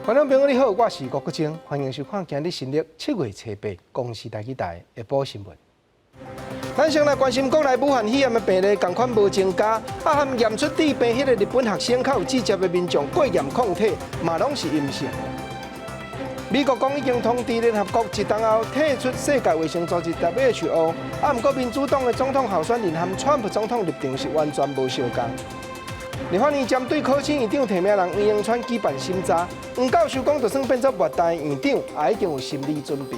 觀眾朋友你好，我是郭國清，歡迎收看今日新曆七月初八公視台語台下晡新聞。咱先來關心國內武漢肺炎的病例，仝款無增加，啊，含驗出致病彼個日本學生，較有接觸的民眾過驗抗體，嘛攏是陰性。美國講已經通知聯合國一冬後退出世界衛生組織 WHO，啊，毋過民主黨的總統候選人和川普總統立場是完全無相仝。立法院針對考試院長提名人黃榮川舉辦審查，黃教授講，就算變做末代院長，也已經有心理準備。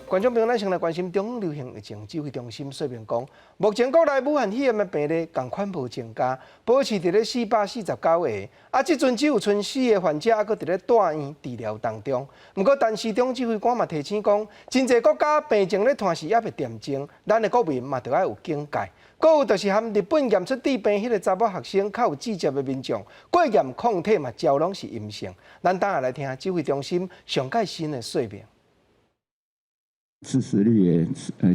觀眾朋友，咱先來關心中央流行疫情指揮中心說明講，目前國內武漢肺炎的病例仝款無增加，保持佇咧449個。啊，這陣只有賰四个患者猶閣佇咧住院治療當中。毋過，陳時中指揮官嘛提醒講，真濟國家病情咧拖是猶未恬靜，咱的國民嘛著愛有警戒。閣有就是含日本驗出致病彼个查某學生較有接觸的民眾，過驗抗體嘛，全攏是陰性。咱等下來聽指揮中心上蓋新的說明。致死率也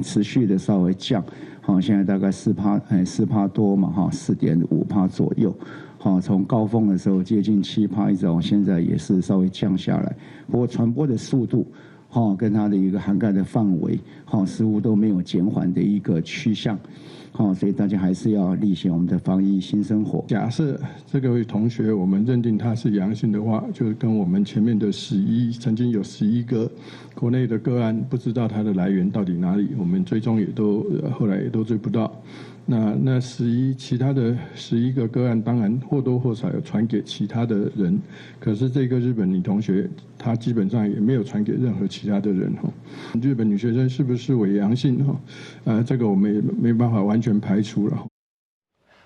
持續的稍微降，好，現在大概4趴，4趴多嘛，哈，4.5趴左右，好，從高峰的時候接近7趴，一直到現在也是稍微降下來。不過傳播的速度，哈，跟它的一個涵蓋的範圍，哈，似乎都沒有減緩的一個趨向，好，所以大家還是要例行我們的防疫新生活。假設這個位同學我們認定他是陽性的話，就跟我們前面的十一曾經有11個國內的個案，不知道它的來源到底哪裡，我們追蹤也都後來也都追不到。那其他的11個個案，當然或多或少有傳給其他的人，可是這個日本女同學，她基本上也沒有傳給任何其他的人哈。日本女學生是不是偽陽性哈？這個我們也沒辦法完全排除了。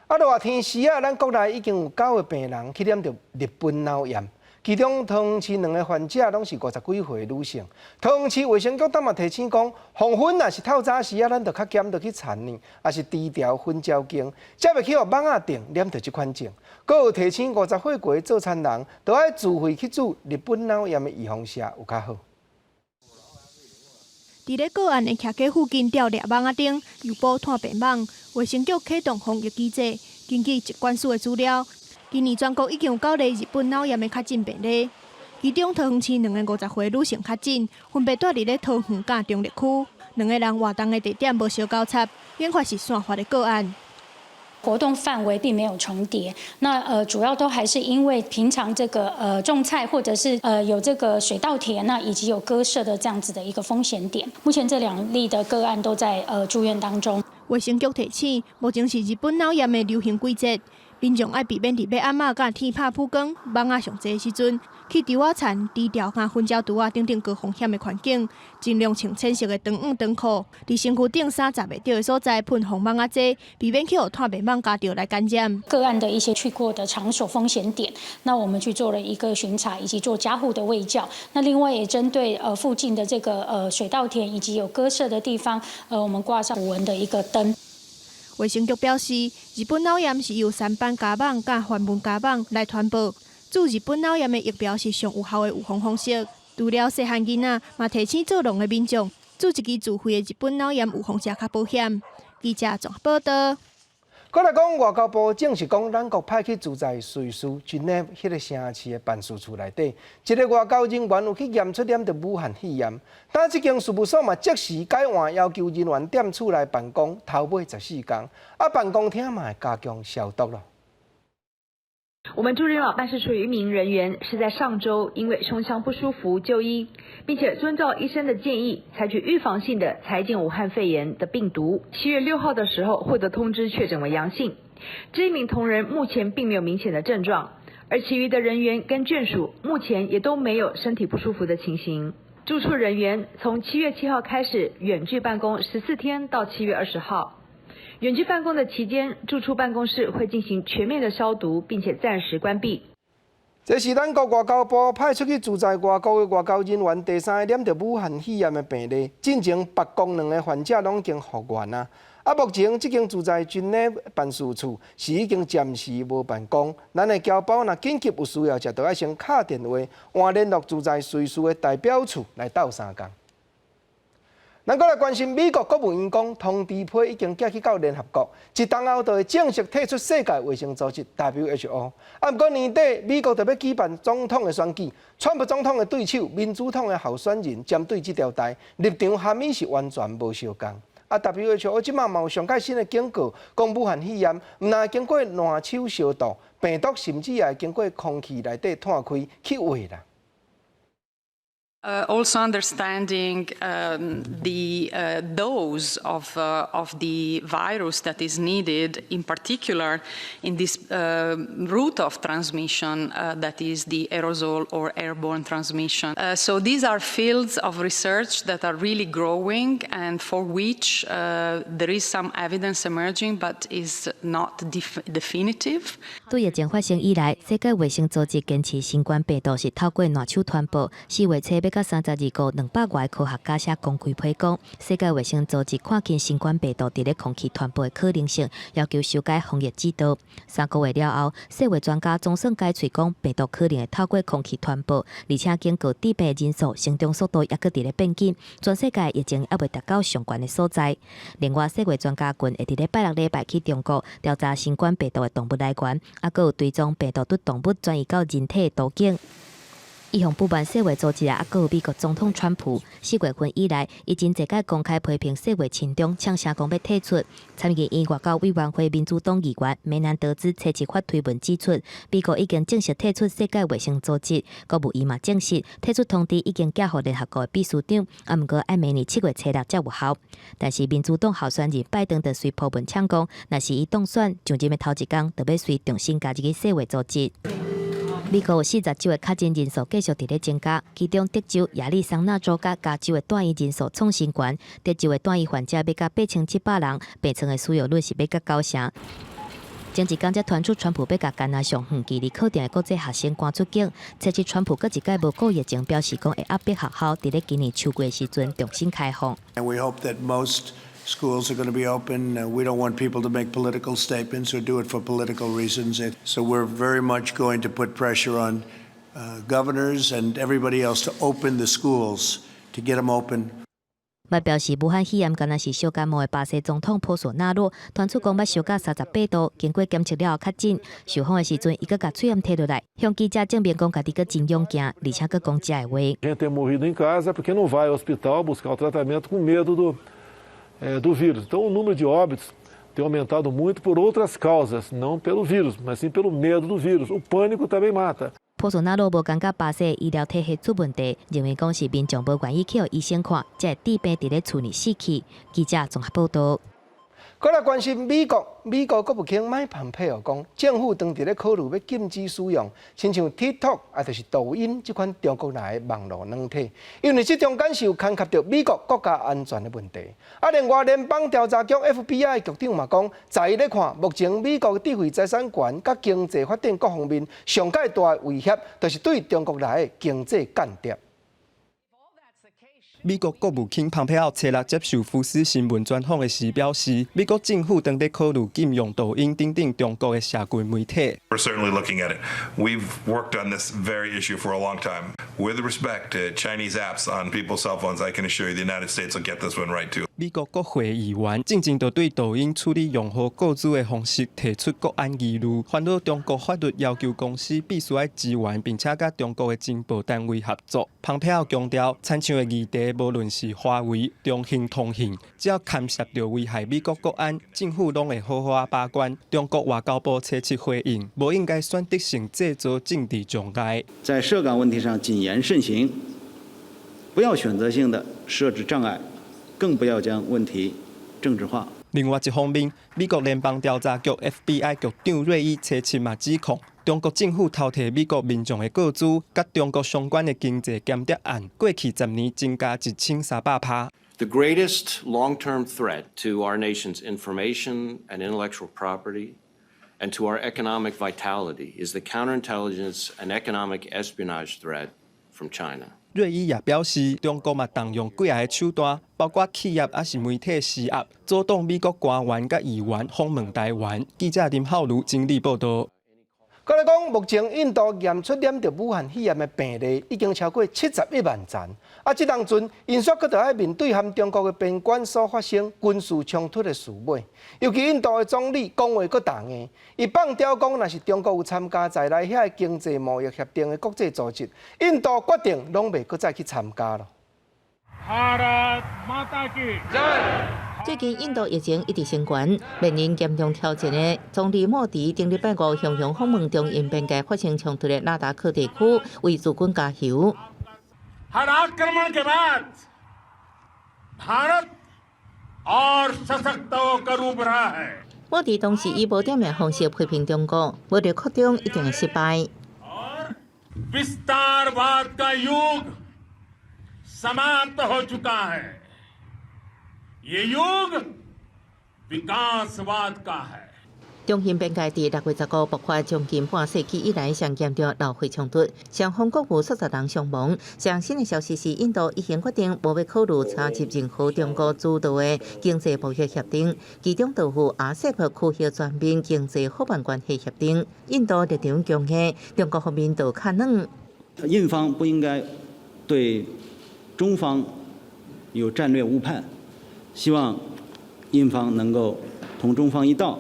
啊，熱天時啊，咱國內已經有九個病人去染著日本腦炎，其中桃園市兩个患者攏是五十幾歲女性。桃園市衛生局當嘛提醒講，黃昏若是透早時啊，咱就較減著去田呢，抑是豬寮粉蕉間，才袂去予蠓仔叮染著這款症。閣有提醒50歲過做田人，著愛自費去注日本腦炎的預防射有較好。佇咧個案的徛家附近吊掠蠓仔燈，誘捕炭便蠓。衛生局啟動防疫機制，根據疾管署的資料，今年全國已經有九例日本腦炎的確診病例，其中桃園市兩個50歲女性確診，分別蹛佇咧桃園佮中壢區。兩个人活動的地點無相交叉，研判是散發的個案。活動範圍並沒有重疊，那主要都還是因為平常這個種菜或者是有這個水稻田，那以及有鴿舍的這樣子的一個風險點。目前這兩例的個案都在住院當中。衛生局提醒，目前是日本腦炎的流行季節，民眾愛避免佇欲暗仔佮天拍普光、蠓仔上濟的時陣，去豬仔田、豬寮佮粉蕉櫥仔等等高風險的環境，盡量穿淺色的長毋長褲，佇身軀頂衫紮袂著的所在噴防蠓仔劑，避免去予炭便蠓咬著來感染。個案的一些去過的場所風險點，那我們去做了一個巡查，以及做家戶的衛教。那另外也針對附近的這個水稻田以及有鴿舍的地方，我們掛上捕蚊的一個燈。衛生局表示，日本腦炎是由三斑家蠓佮環紋家蠓來傳播。注日本腦炎的疫苗是上有效的預防方式。除了細漢囡仔，嘛提醒做農的民眾，注一支自費的日本腦炎預防針較保險。記者綜合報道。閣來講，外交部證實講，咱國派去駐在瑞士真涅彼个城市的辦事處內底，一个外交人員有去驗出染著武漢肺炎，但這間事務所嘛即時改換，要求人員踮厝內辦公，頭尾14工，啊，辦公廳嘛會加強消毒咯。我們駐日內瓦辦事處一名人員是在上周因為胸腔不舒服就醫，並且遵照醫生的建議，採取預防性的採檢武漢肺炎的病毒。7月6號的時候獲得通知確診為陽性。這一名同仁目前並沒有明顯的症狀，而其餘的人員跟眷屬目前也都沒有身體不舒服的情形。駐處人員從7月7號開始遠距辦公14天到7月20號。遠距辦公的期間，駐處辦公室會進行全面的消毒，並且暫時關閉。這是咱國外交部派出去駐在外國的外交人員第三个染著武漢肺炎的病例，進前白宮兩个患者攏已經復原啊。啊，目前這間駐在真涅辦事處是已經暫時無辦公。咱的僑胞若緊急有需要，就著愛先敲電話，換聯絡駐在瑞士的代表處來鬥相共。咱閣來關心美國國務院講，通知批已經寄去到聯合國，一冬後就會正式退出世界衛生組織 WHO。啊，毋過年底美國就欲舉辦總統的選舉，川普總統的對手民主黨的候選人針對這條代立場和伊是完全無相仝。啊，WHO 這馬嘛有上蓋新的警告，講武漢肺炎毋但經過爛手消毒，病毒甚至也會經過空氣內底湠開去活啦。 Also understanding the dose of the virus that is needed, in particular in this route of transmission that is the aerosol or airborne transmission. So these are fields of research that are really growing and for which there is some evidence emerging, but is not definitive. 對疫情發生以來，世界衛生組織堅持新冠病毒是透過爛手傳播。4月初欲到32號，200外科學家寫公開批講，世界衛生組織看輕新冠病毒佇咧空氣傳播的可能性，要求修改防疫指導。3個月了後，世衛專家總算改喙講，病毒可能會透過空氣傳播，而且警告致病人數、成長速度猶閣佇咧變緊，全世界疫情猶未達到上懸的所在。另外，世衛專家群會佇咧拜六禮拜去中國調查新冠病毒的動物來源，猶閣有追蹤病毒對動物轉移到人體的途徑。伊向不滿世衛組織啊，閣有美國總統川普，4月份以來，伊真濟擺公開批評世衛親中，嗆聲講欲退出。參議院外交委員會民主黨議員梅南德茲初七發推文指出，美國已經正式退出世界衛生組織，國務院嘛證實退出通知已經寄予聯合國的秘書長，啊，毋過愛明年7月初6才有效。但是民主黨候選人拜登就隨鋪文嗆講，若是伊當選上任的頭一工，就欲隨重新加入去世衛組織。美國有40州的確診人數繼續佇咧增加，其中德州、亞利桑那州佮加州的住院人數創新懸，德州的住院患者欲到8700人，病床的使用率是欲到九成。前一工才傳出川普欲共干焦上遠距離課程的國際學生趕出境，初七川普閣一擺無顧疫情，表示講會壓迫學校佇咧今年秋季時陣重新開放。 And we hope that most schools are going to be open. We don't want people to make political statements or do it for political reasons. So we're very much going to put pressure on governors and everybody else to open the schools, to get them open. 嘛表示武漢肺炎敢若是小感冒的巴西總統波索納洛，傳出講捌燒到38度，經過檢測了後確診。受訪的時陣，伊閣共喙罨提落來，向記者證明講家己閣真勇健，而且閣講這的話。 Gente tem morrido em casa porque não vai ao hospital buscar o tratamento com medo do vírus. Então, o número de óbitos tem aumentado muito por outras causas, não pelo vírus, mas sim pelo medo do vírus. O pânico também mata. 波索納洛無感覺巴西醫療體系出問題，認為講是民眾無願意去予醫生看，才會致病佇咧厝內死去。記者綜合報道。閣來關心美國，美國國務卿麥蓬佩奧講，政府當佇咧考慮欲禁止使用，親像 TikTok 啊，就是抖音這款中國來的網路軟體，因為這中間是有牽涉著美國國家安全的問題。啊，另外聯邦調查局 FBI 局長嘛講，在伊咧看，目前美國智慧財產權佮經濟發展各方面上蓋大的威脅，就是對中國來的經濟間諜。美國國務卿蓬佩奧初六接受福斯新聞專訪的時表示，美國政府當咧考慮禁用抖音等等中國的社群媒體。 We're certainly looking at it. We've worked on this very issue for a long time. With respect to Chinese apps on people's cell phones, I can assure you the United States will get this one right too. 美國國會議員進前就對抖音處理用戶個資的方式提出國安疑慮，煩惱中國法律要求公司必須愛支援，並且佮中國的情報單位合作。蓬佩奧強調，親像的議題，無論是華為、中興通訊，只要牽涉著危害美國國安，政府攏會好好仔把關。中國外交部初七回應，無應該選擇性製造政治障礙。在涉港問題上謹言慎行，不要選擇性的設置障礙，更不要將問題政治化。另外一方面，美國聯邦調查局 FBI 局長瑞伊初七嘛指控，中國政府偷提美國民眾的個資，佮中國相關的經濟間諜案，過去10年增加1300%。 The greatest long-term threat to our nation's information and intellectual property and to our economic vitality is the counterintelligence and economic espionage threat from China. 瑞伊也表示，中國嘛動用幾仔个手段，包括企業抑是媒體施壓，阻擋美國官員佮議員訪問台灣。記者林浩如整理報道。閣來講，目前印度驗出染著武漢肺炎的病例已經超過71萬人。啊，這當陣，𪜶煞閣著愛面對和中國的邊關所發生軍事衝突的事尾。尤其印度的總理講話閣重硬，伊放刁講，若是中國有參加在內遐个經濟貿易協定的國際組織，印度決定攏袂閣再去參加囉。最近印度疫情一直升懸，面臨嚴重挑戰的總理莫迪頂禮拜五雄雄訪問中印邊界發生衝突的拉達克地區，為駐軍加油。 हर आक्रमण के बाद भारत और सशक्त होकर उभरा है。 莫迪當時以無點名方式批評中國，無力擴張一定會失敗。 विस्तारवाद का युग समाप्त हो चुका है, ये युग विकासवाद का है。 中印邊界佇6月15爆發將近半世紀以來上嚴重流血衝突，雙方各有數十人傷亡。上新的消息是，印度已經決定無欲考慮參入任何中國主導的經濟貿易協定，其中就有 RCEP 區域全面經濟夥伴關係協定。印度立場強硬，中國方面就較軟。 印方不應該對中方有戰略誤判，希望印方能夠同中方一道，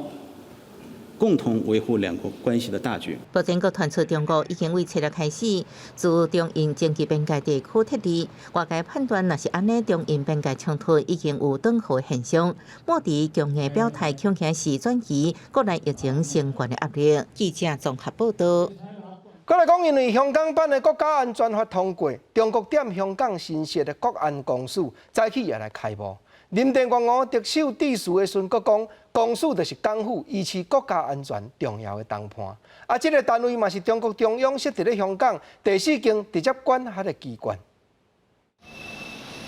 共同維護兩國關係的大局。目前閣傳出中國已經為七日開始自中印經濟邊界地區撤離。外界判斷，若是按呢，中印邊界衝突已經有斷後現象。莫迪強硬表態，恐驚是轉移國內疫情升懸的壓力。記者綜合報道。閣來講，因為香港版的國家安全法通過，中國踮香港新設的國安公署早起也來開幕。林鄭月娥特首致辭的時陣，閣講公署就是港府維持國家安全重要的同伴。啊，這个單位嘛是中國中央設佇咧香港第四間直接管轄的機關。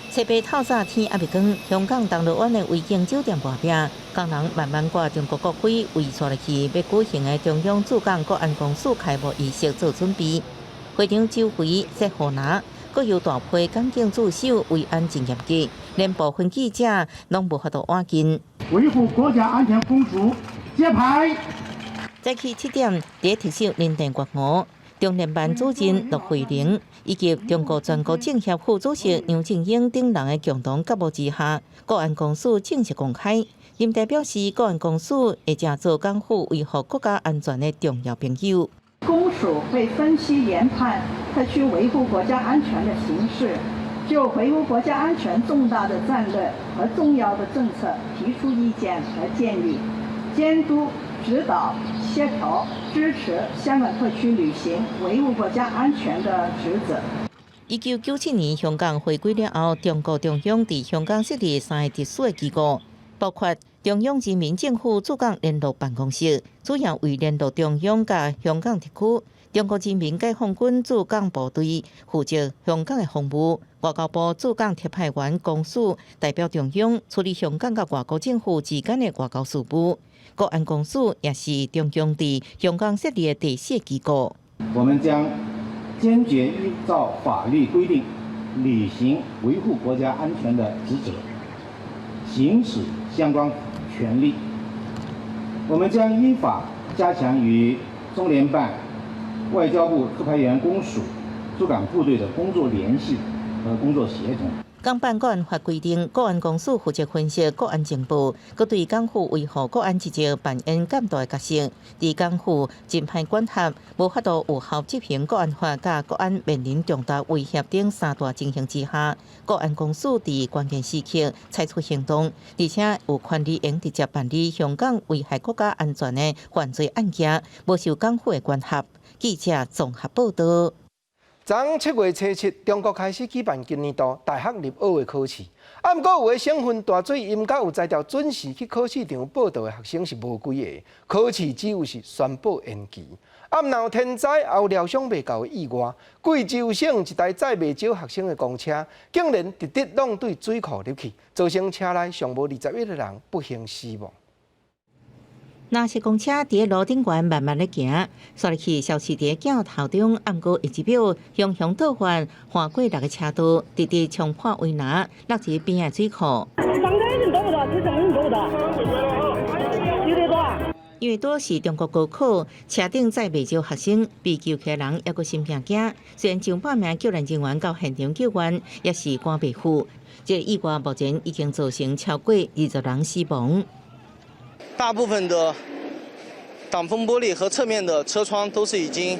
初八透早天猶未光，香港銅鑼灣的維景酒店外壁，工人慢慢掛中國國徽，為紲落去欲舉行的中央駐港國安公署開幕儀式做準備。會場周圍設護欄，閣有大批港警駐守，維安真嚴格，連部分記者攏無法度倚近。維護國家安全公署揭牌。早起7點，佇特首林鄭月娥、中聯辦主任駱惠寧以及中國全國政協副主席梁振英等人的共同揭幕之下，國安公署正式公開。林鄭表示，國安公署會誠做港府維護國家安全的重要朋友。公署會分析研判特區維護國家安全的形勢，就維護國家安全重大的戰略和重要的政策提出意見和建議，監督、指導、協調、支持香港特區履行維護國家安全的職責。1997年香港回歸了後，中國中央佇香港設立三个直屬的機構，包括中央人民政府駐港聯絡辦公室，主要為聯絡中央佮香港特區；中國人民解放軍駐港部隊負責香港的防務；外交部駐港特派員公署代表中央處理香港佮外國政府之間的外交事務。國安公署也是中央佇香港設立的第四個機構。我們將堅決依照法律規定履行維護國家安全的職責，行使相關權力。我們將依法加強與中聯辦、外交部特派員公署駐港部隊的工作聯繫和工作協同。港版國安法規定，國安公署負責分析國安情報，閣對港府維護國安職責扮演監督的角色。佇港府指派管轄，無法度有效執行國安法，佮國安面臨重大威脅等三大情形之下，國安公署佇關鍵時刻採取行動，而且有權利用直接辦理香港危害國家安全的犯罪案件，無受港府的管轄。記者綜合報道。昨7月初7，中國開始舉辦今年度大學入學的考試。啊，毋過有的省份大水淹甲有才調準時去考試場報到的學生是無幾个，考試只有是宣布延期。啊，毋但有天災，也有料想袂到的意外。貴州省一台載袂少學生的公車，竟然直直挵對水庫入去，造成車內上無21个人不幸死亡。藍色公車佇路頂懸慢慢咧行，煞入去消失佇鏡頭中，毋過下一秒，雄雄倒翻，橫過六个車道，直直衝破圍欄，落入邊仔水庫。上車人多不多？車上人多不多？有得多啊！因為拄是中國高考，車頂載袂少學生，被救起來人猶閣心驚驚。雖然上百名救援人員到現場救援，也是趕袂赴。這個意外目前已經造成超過20人死亡。大部分的擋風玻璃和側面的車窗都是已經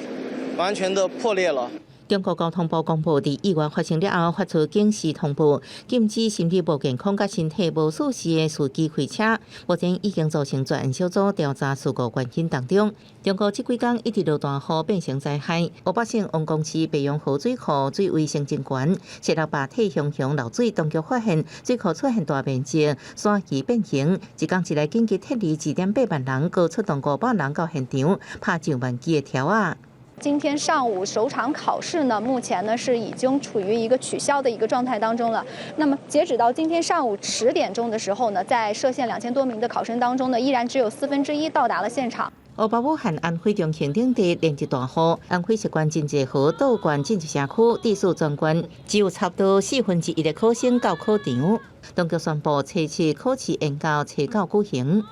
完全的破裂了。中國交通部公布，佇意外發生了後，發出警示通報，禁止心理無健康佮身體無舒適的司機開車。目前已經組成專案小組調查事故原因當中。中國這幾工一直落大雨，變成災害。湖北省黃岡市白楊河水庫水位升真懸，泄落壩體熊熊漏水，當局發現水庫出現大面積山泥變形，一工之內緊急撤離2.8萬人，閣出動500人到現場，拍上萬支的柱仔。今天上午首場考試呢，目前呢是已經處於一個取消的一個狀態當中了。那麼截止到今天上午10點鐘的時候呢，在設限2000多名的考生當中呢，依然只有1/4到達了現場。湖北武漢、安徽重慶等地連日大雨，安徽石關真濟河倒灌進入社區，致使全縣只有差不多1/4的考生到考場。當局宣布初七考試延到初九舉行。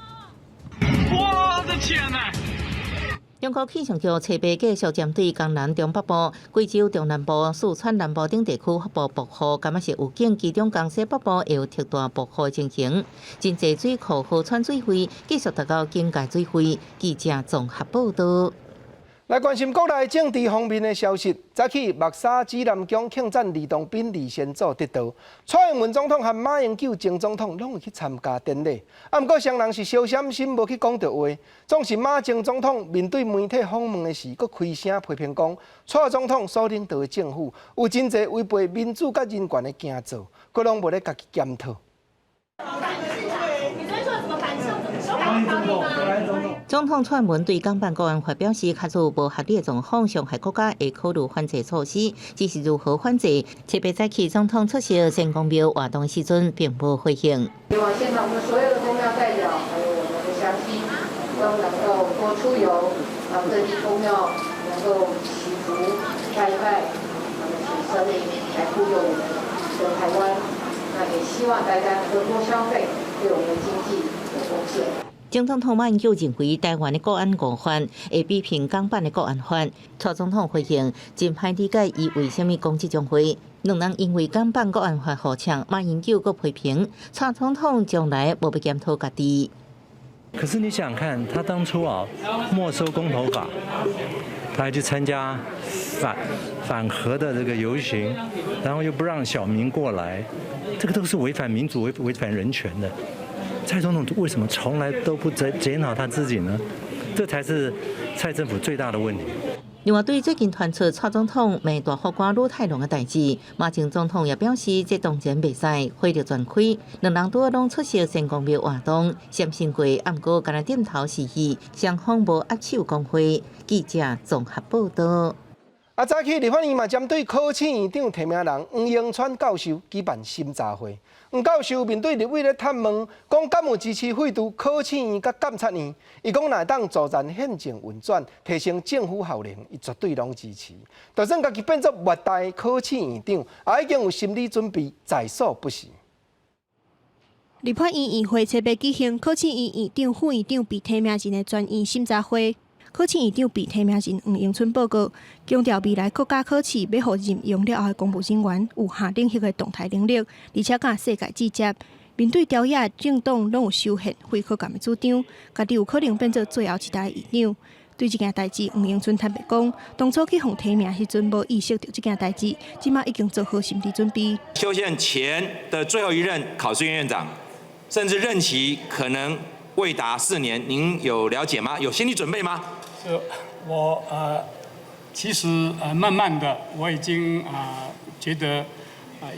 我的天哪！中國氣象局初八繼續針對江南中北部、貴州中南部、四川南部等地區發布暴雨，敢若是預警，其中江西北部會有特大暴雨情形。真濟水庫河川水位繼續達到警戒水位。記者綜合報道。來關心國內政治方面的消息。早起目沙指南宮慶讚呂洞賓二仙祖得道，蔡英文總統和馬英九前總統攏有去參加典禮。啊，毋過雙人是相閃身無去講著話。總是馬前總統面對媒體訪問的時，閣開聲批評講，蔡總統所領導的政府有真濟違背民主佮人權的行做，閣攏無咧家己檢討。你昨天說什麼反修改條例嗎？總統蔡英文對港版國安法表示，假使無合理的狀況，傷害國家會考慮反制措施，只是如何反制。特別早起總統出席仙公廟活動時陣，並無回應。希望現場我們所有的宮廟代表，還有我們的鄉親，都能夠多出遊，到各地宮廟能夠祈福拜拜，那麼請神明來護佑我們的台灣。那也希望大家能夠多消費，對我們的經濟有貢獻。總統馬英九認為臺灣的國安五法會比評港版的國安法。蔡總統回應真歹理解伊為啥物講這種話。兩人因為港版國安法互嗆，馬英九閣批評蔡總統將來無欲檢討家己。可是你想想看，他當初啊沒收公投法，他還去參加反核的這個遊行，然後又不讓小民過來，這個都是違反民主、違反人權的。蔡總統為什麼從來都不檢討他自己呢？這才是蔡政府最大的問題。另外，對最近傳出蔡總統罵大法官呂泰龍的代誌，馬前總統也表示，這當然袂使，火力全開。兩人拄仔攏出席仙公廟活動，相信過，毋過干焦點頭示意，雙方無握手講話。記者綜合報道。啊，早起立法院嘛針對考試院長提名人黃榮川教授舉辦審查會。黃教授面對立委咧探問，講敢有支持廢除考試院佮監察院？伊講若會當自然憲政運轉，提升政府效能，伊絕對攏支持。就算家己變做末代考試院長，也已經有心理準備，在所不惜。立法院院會初八舉行考試院院長、副院長被提名人的全院審查會。考試院長被提名人黃榮春報告，強調未來國家考試欲予任用了後的公務人員有下等級的動態能力，而且佮世界銜接。面對朝野政黨攏有修憲廢考監的主張，家己有可能變做最後一代院長。對這件代誌，黃榮春坦白講，當初去予提名時陣無意識著這件代誌，這馬已經做好心理準備。修憲前的最後一任考試院院長，甚至任期可能未達4年，您有了解嗎？有心理準備嗎？是，我其實慢慢的我已經覺得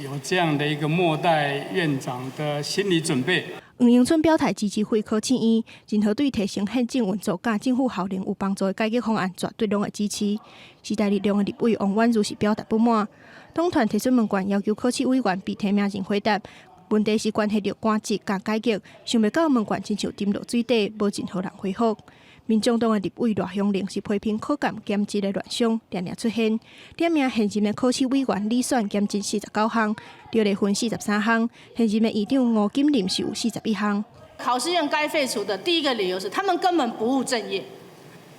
有這樣的一個末代院長的心理準備。黃榮春表態支持廢考試院，任何對提升憲政運作佮政府效能有幫助的改革方案，絕對攏會支持。時代力量的立委王婉諭是表達不滿，黨團提出問卷要求考試委員被提名人回答。問題是關係著官職佮改革，想袂到問卷親像沉落水底，無任何人回覆。民眾黨的立委賴香伶是批評考監兼職的亂象，連連出現。點名現任的考試委員李選兼職49項，劉麗芬43項，現任的院長吳錦霖是有41項。考試院該廢除的第一個理由是，他們根本不務正業。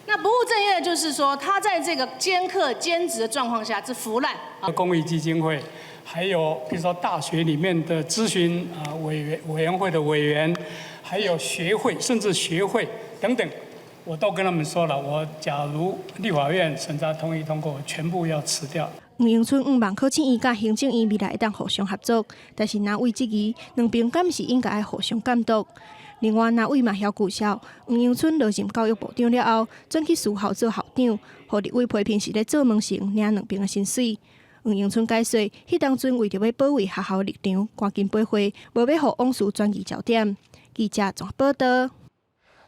那不務正業，就是說，他在這個兼課兼職的狀況下之浮濫。公益基金會，還有比如說大學裡面的諮詢啊委員會的委員，還有學會，甚至學會等等，我都跟他們說了，我假如立法院審查同意通過，全部要辭掉。黃榮春向望考試院佮行政院未來會當互相合作，但是藍委質疑兩邊敢是應該愛互相監督。另外，藍委嘛曉取消黃榮春落任教育部長了後，轉去私校做校長，予立委批評是咧做門神領兩邊的薪水。黃榮春解說，彼當陣為著欲保衛學校立場，趕緊掰會，無欲予往事轉移焦點。記者綜合報道。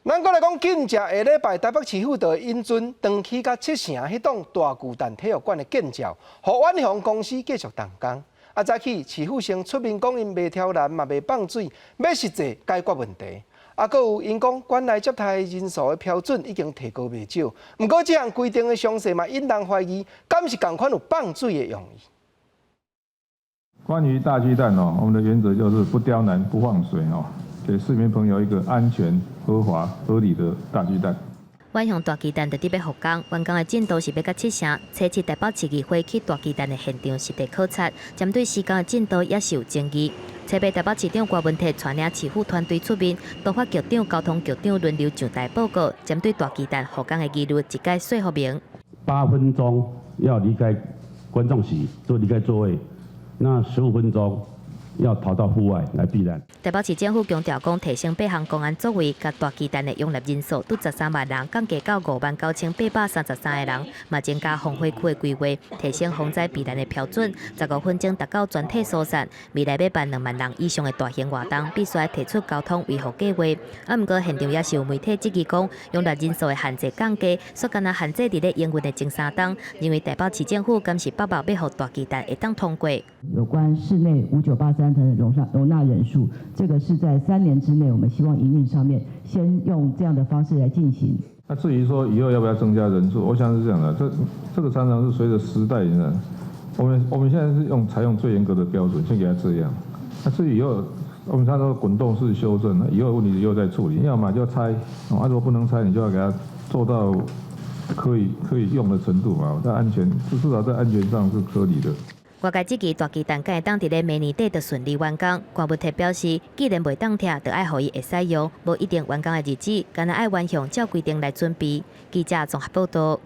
咱閣來講，緊接下禮拜台北市府就會引進長崎佮七成彼棟大巨蛋體育館的建照，予遠雄公司繼續動工。啊，早起市府先出面講，𪜶袂挑難嘛，袂放水，欲實際解決問題。啊，閣有𪜶講，館內接待人數的標準已經提高袂少。毋過這項規定的詳細嘛，引人懷疑，敢是仝款有放水的用意？關於大巨蛋哦，我們的原則就是不刁難、不放水哦，給市民朋友一個安全、合法、合理的大巨蛋。遠雄大巨蛋佇咧欲復工，完工的進度是欲到七成。初七台北市議會去大巨蛋的現場實地考察，針對施工的進度也是有爭議。初八台北市長柯文哲帶領市府團隊出面，都發局長、交通局長輪流上台報告，針對大巨蛋復工的疑慮，一概說服明。 8分鐘要離開觀眾席，就離開座位，那15分鐘要逃到戶外來避難。台北市政府強調講，提升八項公安作為，共大巨蛋的容納人數，對13萬人降低到59,833個人，嘛增加防火區的規劃，提升防災避難的標準。15分鐘達到全體疏散。未來欲辦2萬人以上的大型活動，必須愛提出交通維護計劃。啊，毋過現場也是有媒體質疑講，容納人數的限制降低，煞敢若限制佇咧營運的前三冬，認為台北市政府敢是北目欲予大巨蛋會當通過。有關室內5983的容納人數，這個是在3年之內，我們希望營運上面先用這樣的方式來進行。那至於說以後要不要增加人數，我想是這樣的，這個常常是隨着時代的。我們現在是採用最嚴格的標準，先給他這樣。那至於以後，我們常常說滾動式修正，那以後問題以後再處理。要麼就拆，啊，如果不能拆，你就要給他做到可以用的程度嘛，在安全至少在安全上是合理的。外界質疑大巨蛋敢會當佇咧明年底就順利完工。柯文哲表示，既然袂當拆，就愛予伊會使用，無一定完工的日子，干焦愛遠雄照規定來準備。記者綜合報道。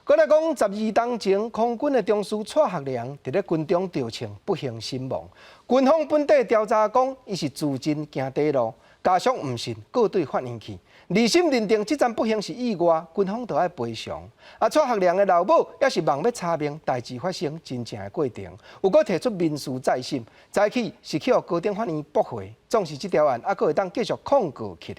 閣來講，12冬前，空軍的中士蔡學良佇咧軍中著槍不幸身亡。軍方本底調查講，伊是自盡行短路，家屬毋信，告對法院去。二審認定這樁不幸是意外，軍方就愛賠償。啊，蔡學良的老母也是望欲查明代誌發生真正的過程，有閣提出民事再審，早起是去予高等法院駁回，總是這條案猶閣會當繼續控告去。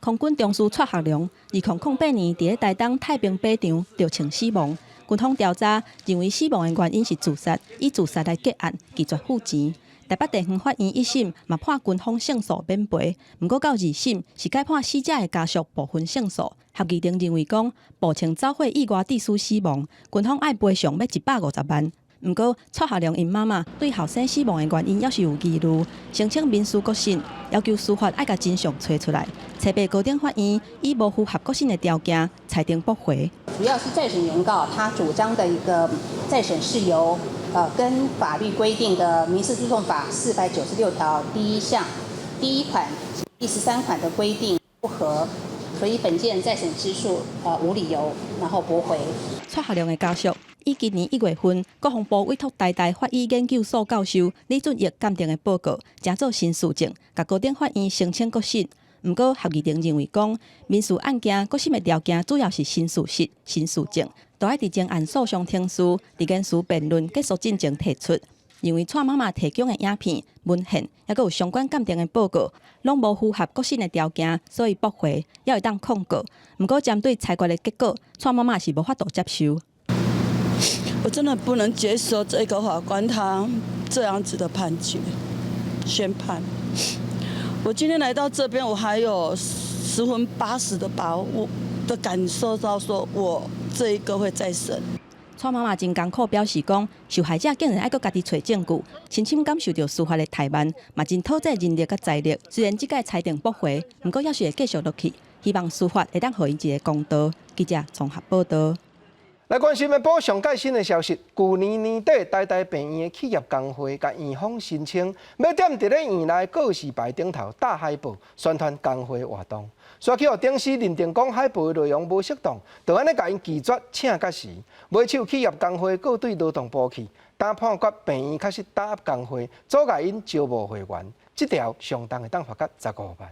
空軍中士蔡學良，2008年佇咧台東太平靶場著槍死亡。軍方調查認為死亡的原因是自殺，以自殺來結案，拒絕付錢。台北地方法院一審嘛判軍方勝訴免賠，毋過到二審是改判死者的家屬部分勝訴。合議庭認為講，步槍走火意外致使死亡，軍方愛賠償欲150萬。毋過蔡學良𪜶媽媽對後生死亡的原因猶是有疑慮，申請民事國審，要求司法愛共真相揣出來。初八高等法院以無符合國審的條件，裁定駁回。主要是再審原告他主張的一個再審事由，跟法律規定的民事訴訟法496條第一項第一款第13款的規定不合，所以本件再審之訴無理由，然後駁回。蔡學良的家屬以今年1月份，國防部委託台大法醫研究所教授李俊毅鑑定的報告，成做新事證，共高等法院申請國審。毋過合議庭認為講，民事案件國審的條件主要是新事實、新事證，都愛佇前案訴訟程序、佇言詞辯論結束進前提出。認為蔡媽媽提供的影片、文獻，猶閣有相關鑑定的報告，攏無符合國審的條件，所以駁回，猶會當控告。毋過針對裁決的結果，蔡媽媽是無法度接受。我真的不能接受這個法官他這樣子的判決宣判。我今天來到這邊，我還有80%的把握的感受到，說我這一個會再審。蔡媽媽真艱苦，表示講受害者竟然愛閣家己揣證據，深深感受著司法的怠慢，嘛真討債人力佮財力。雖然這擺裁定駁回，毋過猶是會繼續落去，希望司法會當予𪜶一个公道。記者綜合報道。來關心的報上蓋新的消息，舊年年底，台大病院的企業工會共院方申請，欲踮佇咧院內告示牌頂頭貼海報，宣傳工會活動。煞去予頂司認定講海報的內容無適當，就按呢共𪜶拒絕請較時。尾手企業工會告對勞動部去，當判決病院確實打壓工會，阻礙𪜶招募會員，這條相當會當罰甲15萬。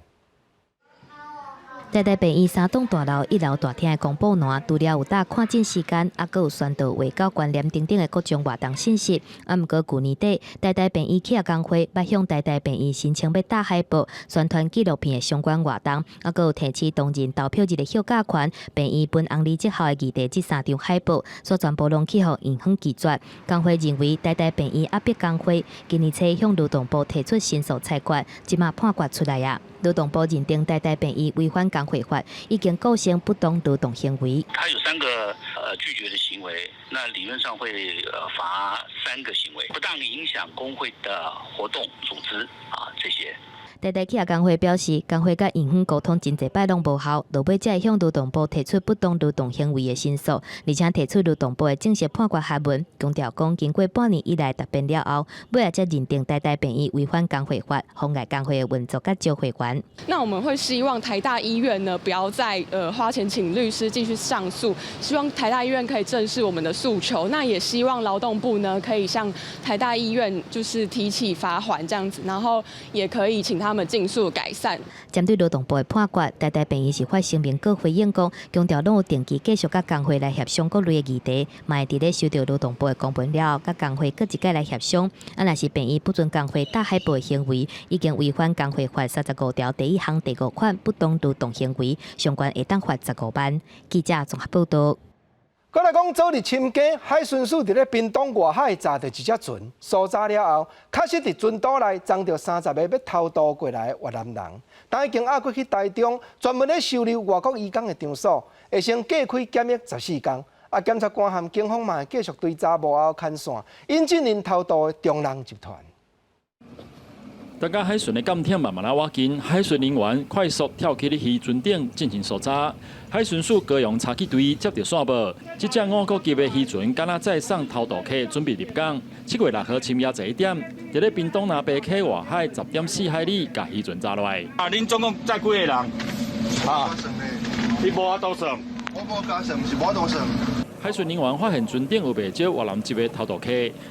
台大病院三棟大樓一樓大廳的公布欄，除了有貼看診時間，猶閣有宣導衛教觀念等等的各種活動信息。啊，毋過舊年底，台大病院企業工會捌向台大病院申請欲貼海報、宣傳紀錄片的相關活動，猶閣有提示同仁投票日的休假權、病院分紅離職後的議題，這三張海報，煞全部攏去予院方拒絕。工會認為台大病院壓迫工會，今年初向勞動部提出申訴裁決，這馬判決出來啊。勞動部認定台大病院違反工會法，已經構成不當勞動行為。他有三個拒絕的行為，那理論上會罰三個行為，不當影響工會的活動組織啊這些。台大企業工會表示，工會佮院方溝通真濟擺攏無效，落尾才會向勞動部提出不當勞動行為的申訴，而且提出勞動部的正式判決函文，強調講經過半年以來答辯了後，尾仔才認定台大病院違反工會法，妨礙工會的運作佮招會員。那我們會希望台大醫院呢，不要再花錢請律師繼續上訴，希望台大醫院可以正視我們的訴求。那也希望勞動部呢，可以向台大醫院就是提起罰鍰這樣子，然後也可以請他們盡速改善。針對勞動部的判決，台大病院是發聲明閣回應講，強調攏有定期繼續佮工會來協商各類的議題，嘛會佇咧收著勞動部的公文了後，佮工會閣一擺來協商。啊，若是病院不准工會貼海報的行為，已經違反工會法35條第一項第五款不當勞動行為，相關會當罰15萬。記者綜合報道。閣來講，昨日深更，海巡署佇咧屏東外海查著一隻船，搜查了後，確實佇船肚內裝著30個欲偷渡過來的越南人，但已經押過去台中專門咧收留外國移工的場所，會先隔開檢疫14工。啊，檢察官和警方嘛會繼續追查幕後牽線，引進𪜶偷渡的中人集團。大家海巡的艦艇慢慢仔倚近，海巡人員快速跳起咧漁船頂進行搜查。海巡署高雄查緝隊接著線報，這隻五國籍的漁船敢若載送偷渡客準備入港。7月6號深夜1點，佇咧屏東那邊溪外海10.4海里，共漁船查落來。啊，恁總共載幾個人？啊，你無法度算。我無加算，毋是無法度算。海巡人員發現船頂有袂少越南籍的偷渡客，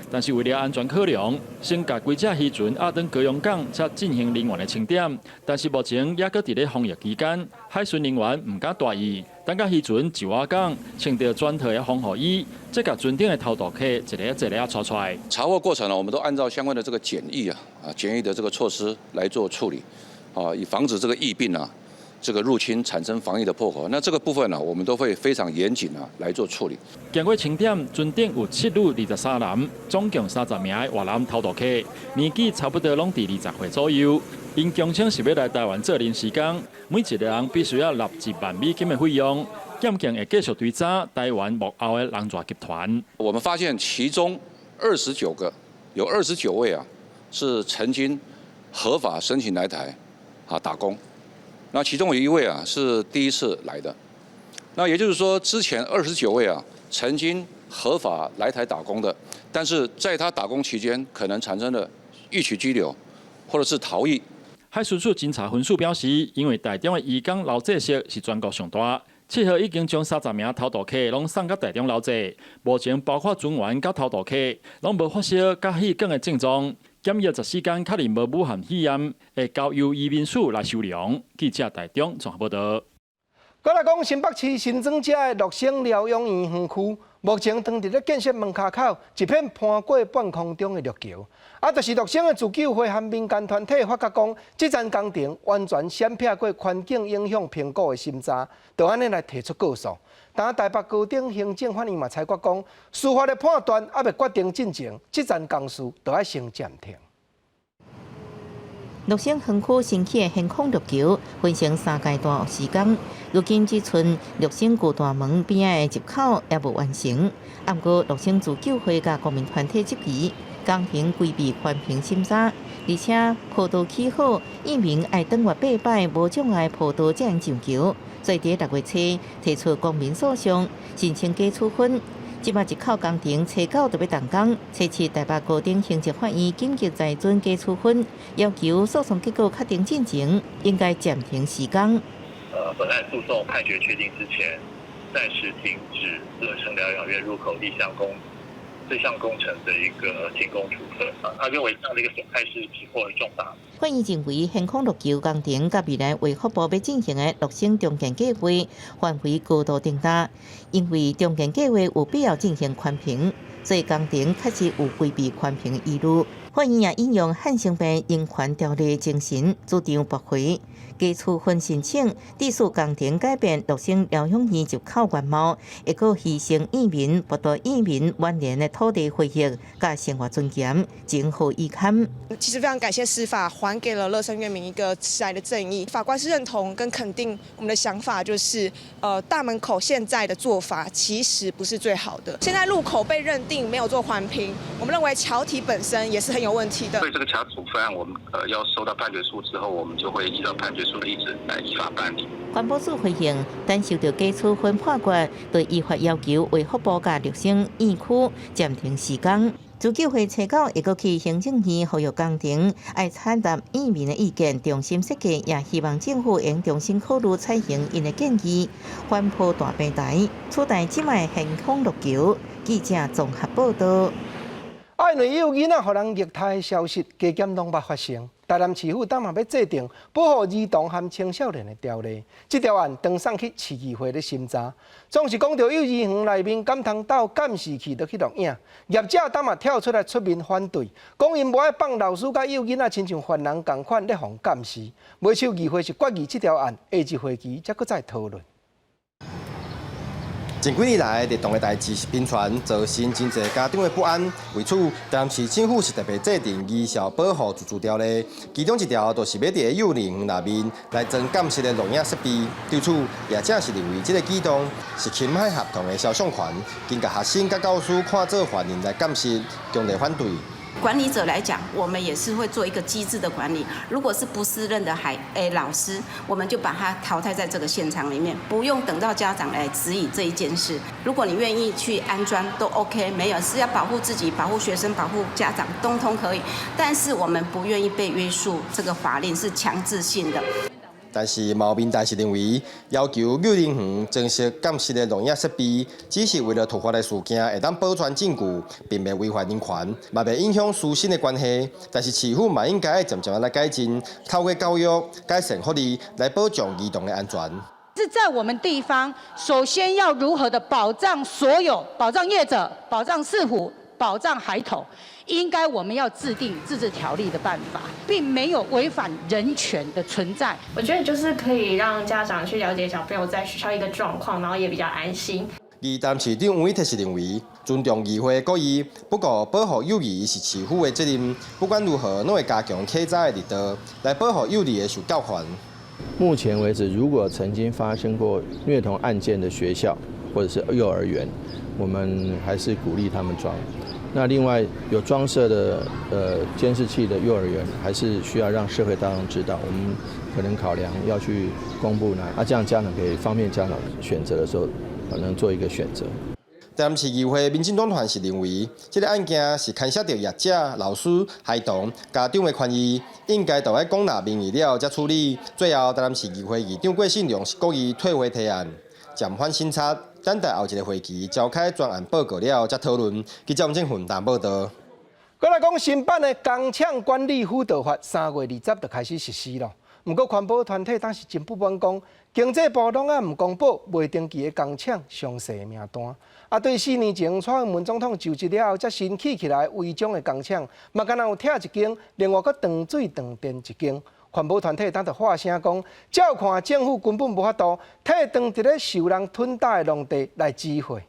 但是為了安全考量，先共規隻漁船押轉高雄港，才進行人員的清點。但是目前猶閣佇咧防疫期間，海巡人員毋敢大意，等共漁船就倚港，穿著全套的防護衣，再共船頂的偷渡客一个一个仔𤆬出來。查獲過程呢，我們都按照相關的這個檢疫啊，檢疫的這個措施來做處理，啊，以防止這個疫病啊。這個入侵產生防疫的破口，那這個部分呢，我們都會非常嚴謹啊來做處理。經過清點，船頂有七女23男，總共30名的越南偷渡客，年紀差不多攏佇20歲左右。𪜶供稱是欲來台灣做臨時工，每一個人必須要納1萬美金的費用。檢警會繼續追查台灣幕後的人蛇集團。我們發現其中29個，有29位啊，是曾經合法申請來台啊打工。那其中有一位啊是第一次來的，那也就是說之前29位啊曾經合法來台打工的，但是在他打工期間可能產生了逾期居留，或者是逃逸。海巡署偵查分署表示，因為台中的移工留滯室是全國上大，7號已經將30名偷渡客攏送到台中留滯，目前包括船員佮偷渡客攏無發燒佮氣管的症狀。檢疫14天，確認無武漢肺炎，會交由移民署來收容。記者台中綜合報道。閣來講，新北市新莊這的樂生療養院園區，目前當佇咧建設門跤口一片攀過半空中的陸橋，啊，就是樂生的自救會和民間團體發覺講，這層工程完全閃避過環境影響評估的審查，就按呢來提出告訴。但台北高等行政法院嘛裁決講，司法的判斷猶未決定進前，這層工事就愛先暫停。樂生園區新起的懸空陸橋分成三階段施工，如今只賰樂生舊大門邊仔的入口猶無完成。毋過樂生自救會佮公民團體質疑，工程規避環評審查，而且坡道起好，移民愛轉越八擺無障礙坡道才能上橋，所以佇6月初提出公民訴訟，申請解處分。這擺一口工程初九就欲動工，初七台北高等行政法院緊急裁准解處分，要求訴訟結果確定進前，應該暫停施工。本案訴訟判決確定之前，暫時停止樂生療養院入口立項工這項工程的一個停工處分。他認為這樣的一個損害是急迫而重大。法院認為，懸空陸橋工程佮未來衛福部欲進行的樂生重建計畫範圍高度重疊，因為重建計畫有必要進行環評，所以工程確實有規避環評疑慮。法院也引用漢生病人權條例精神，主張駁回解處分申請，致使工程改變樂生療養院入口原貌，會閣犧牲移民、剝奪移民晚年的土地回憶佮生活尊嚴，情何以堪？其實非常感謝司法還給了樂生院民一個遲來的正義。法官是認同跟肯定我們的想法，就是大門口現在的做法其實不是最好的。現在入口被認定沒有做環評，我們認為橋體本身也是很有問題的。對這個其他處分案，我們要收到判決書之後，我們就會依照判決書的意旨來依法辦理。環保署回應，等收到解處分判決，就依法要求衛福部佮樂生院區暫停施工。自救會初九會閣去行政院呼籲工程愛採納移民的意見，重新設計，也希望政府應重新考慮採行𪜶的建議，緩坡大平台取代這擺懸空陸橋。記者綜合報道。啊，因為有囡仔予人虐待的消息，加減攏捌發生。台南市府當嘛欲制定保護兒童和青少年的條例，這條案轉送去市議會咧審查。總是講著幼兒園內面敢通鬥監視器落去錄影，業者當嘛跳出來出面反對，講𪜶無愛放老師佮幼囡仔親像犯人仝款咧予監視。尾手議會是決議這條案，下一會期才閣再討論。近幾年來，虐童的代誌是頻傳，造成真濟家長的不安。為此，台南市政府是特別制定兒少保護自治條例，其中一條就是欲佇幼兒園內面來裝監視的錄影設備。對此，業者是認為這個舉動是侵害學童的肖像權，經共學生佮教師看做犯人來監視，強烈反對。管理者來講，我們也是會做一個機制的管理。如果是不適任的老師，我們就把他淘汰在這個現場裡面，不用等到家長來質疑這一件事。如果你願意去安裝，都 OK，沒有是要保護自己、保護學生、保護家長，通通可以。但是我們不願意被約束，這個法令是強制性的。但是，毛民代是認為，要求幼兒園裝設監視的錄影設備，只是為了突發的事件會當保全證據，並袂違反人權，嘛袂影響師生的關係。但是市府嘛應該漸漸來改進，透過教育改善福利，來保障兒童的安全。是在我們地方，首先要如何的保障所有保障業者、保障市府、保障孩童，應該我們要制定自治條例的辦法，並沒有違反人權的存在。我覺得就是可以讓家長去了解小朋友在學校一個狀況，然後也比較安心。而台南市長黃偉哲是認為尊重議會的決議，不過保護幼兒是市府的責任。不管如何，攏會加強稽查的力度，來保護幼兒的受教權。目前為止，如果曾經發生過虐童案件的學校或者是幼兒園，我們還是鼓勵他們裝。那另外有裝設的監視器的幼兒園，還是需要讓社會大眾知道，我們可能考量要去公布呢，啊，這樣家長可以方便家長選擇的時候，可能做一個選擇。台南市議會民進黨團是認為，這個案件是牽涉著業者、老師、孩童、家長的權益，應該都愛廣納民意了才處理。最後，台南市議會議長郭信良是閣議退回提案，暫緩審查，等待後一個會期召開專案報告了才討論。記者王正雲台報道。閣來講新版的工廠管理輔導法，3月20就開始實施囉。毋過環保團體當時真不滿，講經濟部攏猶毋公布未登記的工廠詳細名單。啊，對4年前蔡英文總統就職了後，才新起起來違章的工廠，嘛敢若有拆一間，另外閣斷水斷電一間。環保團體當就發聲講，照看政府根本無法度替當佇咧受人吞打的農地來指揮。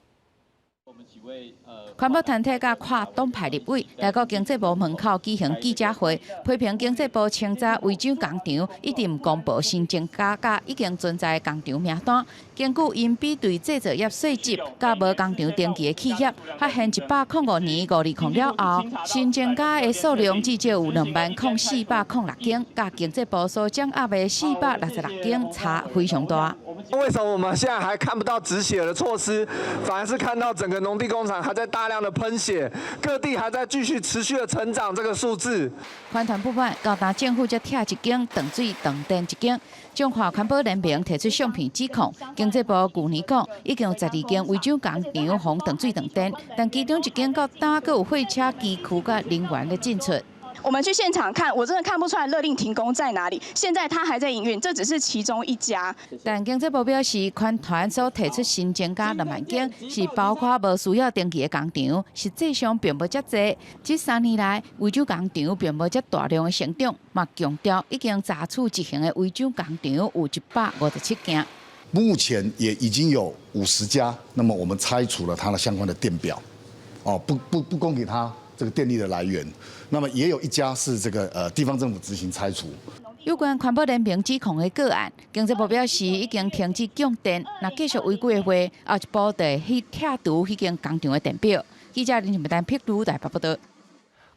環保團體佮跨黨派立委來到經濟部門口舉行記者會，批評經濟部清查違章工廠，一直毋公布新增加佮已經存在工廠名單。根據𪜶比對製造業稅籍佮無工廠登記的企業，發現105年5月了後，新增加的數量至少有20,406間，佮經濟部所掌握的466間差非常大。為什麼我們現在還看不到止血的措施，反而是看到整個農地工廠還在大量的噴血，各地還在繼續持續的成長這個數字。環團不滿，到今政府才拆一間斷水斷電一間，中華環保聯盟提出相片指控，經濟部舊年講已經有12間違章工廠予斷水斷電，但其中一間到今閣有貨車機具佮人員咧進出。我們去現場看，我真的看不出來勒令停工在哪裡。現在它還在營運，這只是其中一家。但經濟部表示，環團所提出新增加2萬間，是包括無需要登記的工廠，實際上並無遮濟。這3年來，違章工廠並無遮大量的成長，嘛強調已經查處執行的違章工廠有157間。目前也已經有50家，那麼我們拆除了它的相關的電表，哦，不供給他這個電力的來源。那麼也有一家是這個地方政府執行拆除。有關環保聯盟指控的個案，經濟部表示已經停止供電，若繼續違規的話，後一步就會去拆除彼間工廠的電表。記者林靜丹披露台北報道。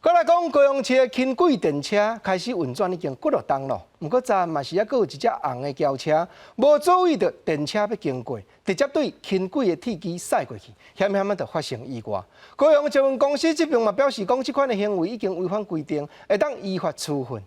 閣來講，高雄市的輕軌電車開始運轉已經幾落冬咯。毋過昨嘛是猶閣有一隻紅的轎車，無注意著電車欲經過，直接對輕軌的鐵枝駛過去，險險仔就發生意外。高雄捷運公司這邊嘛表示講，這款的行為已經違反規定，會當依法處分。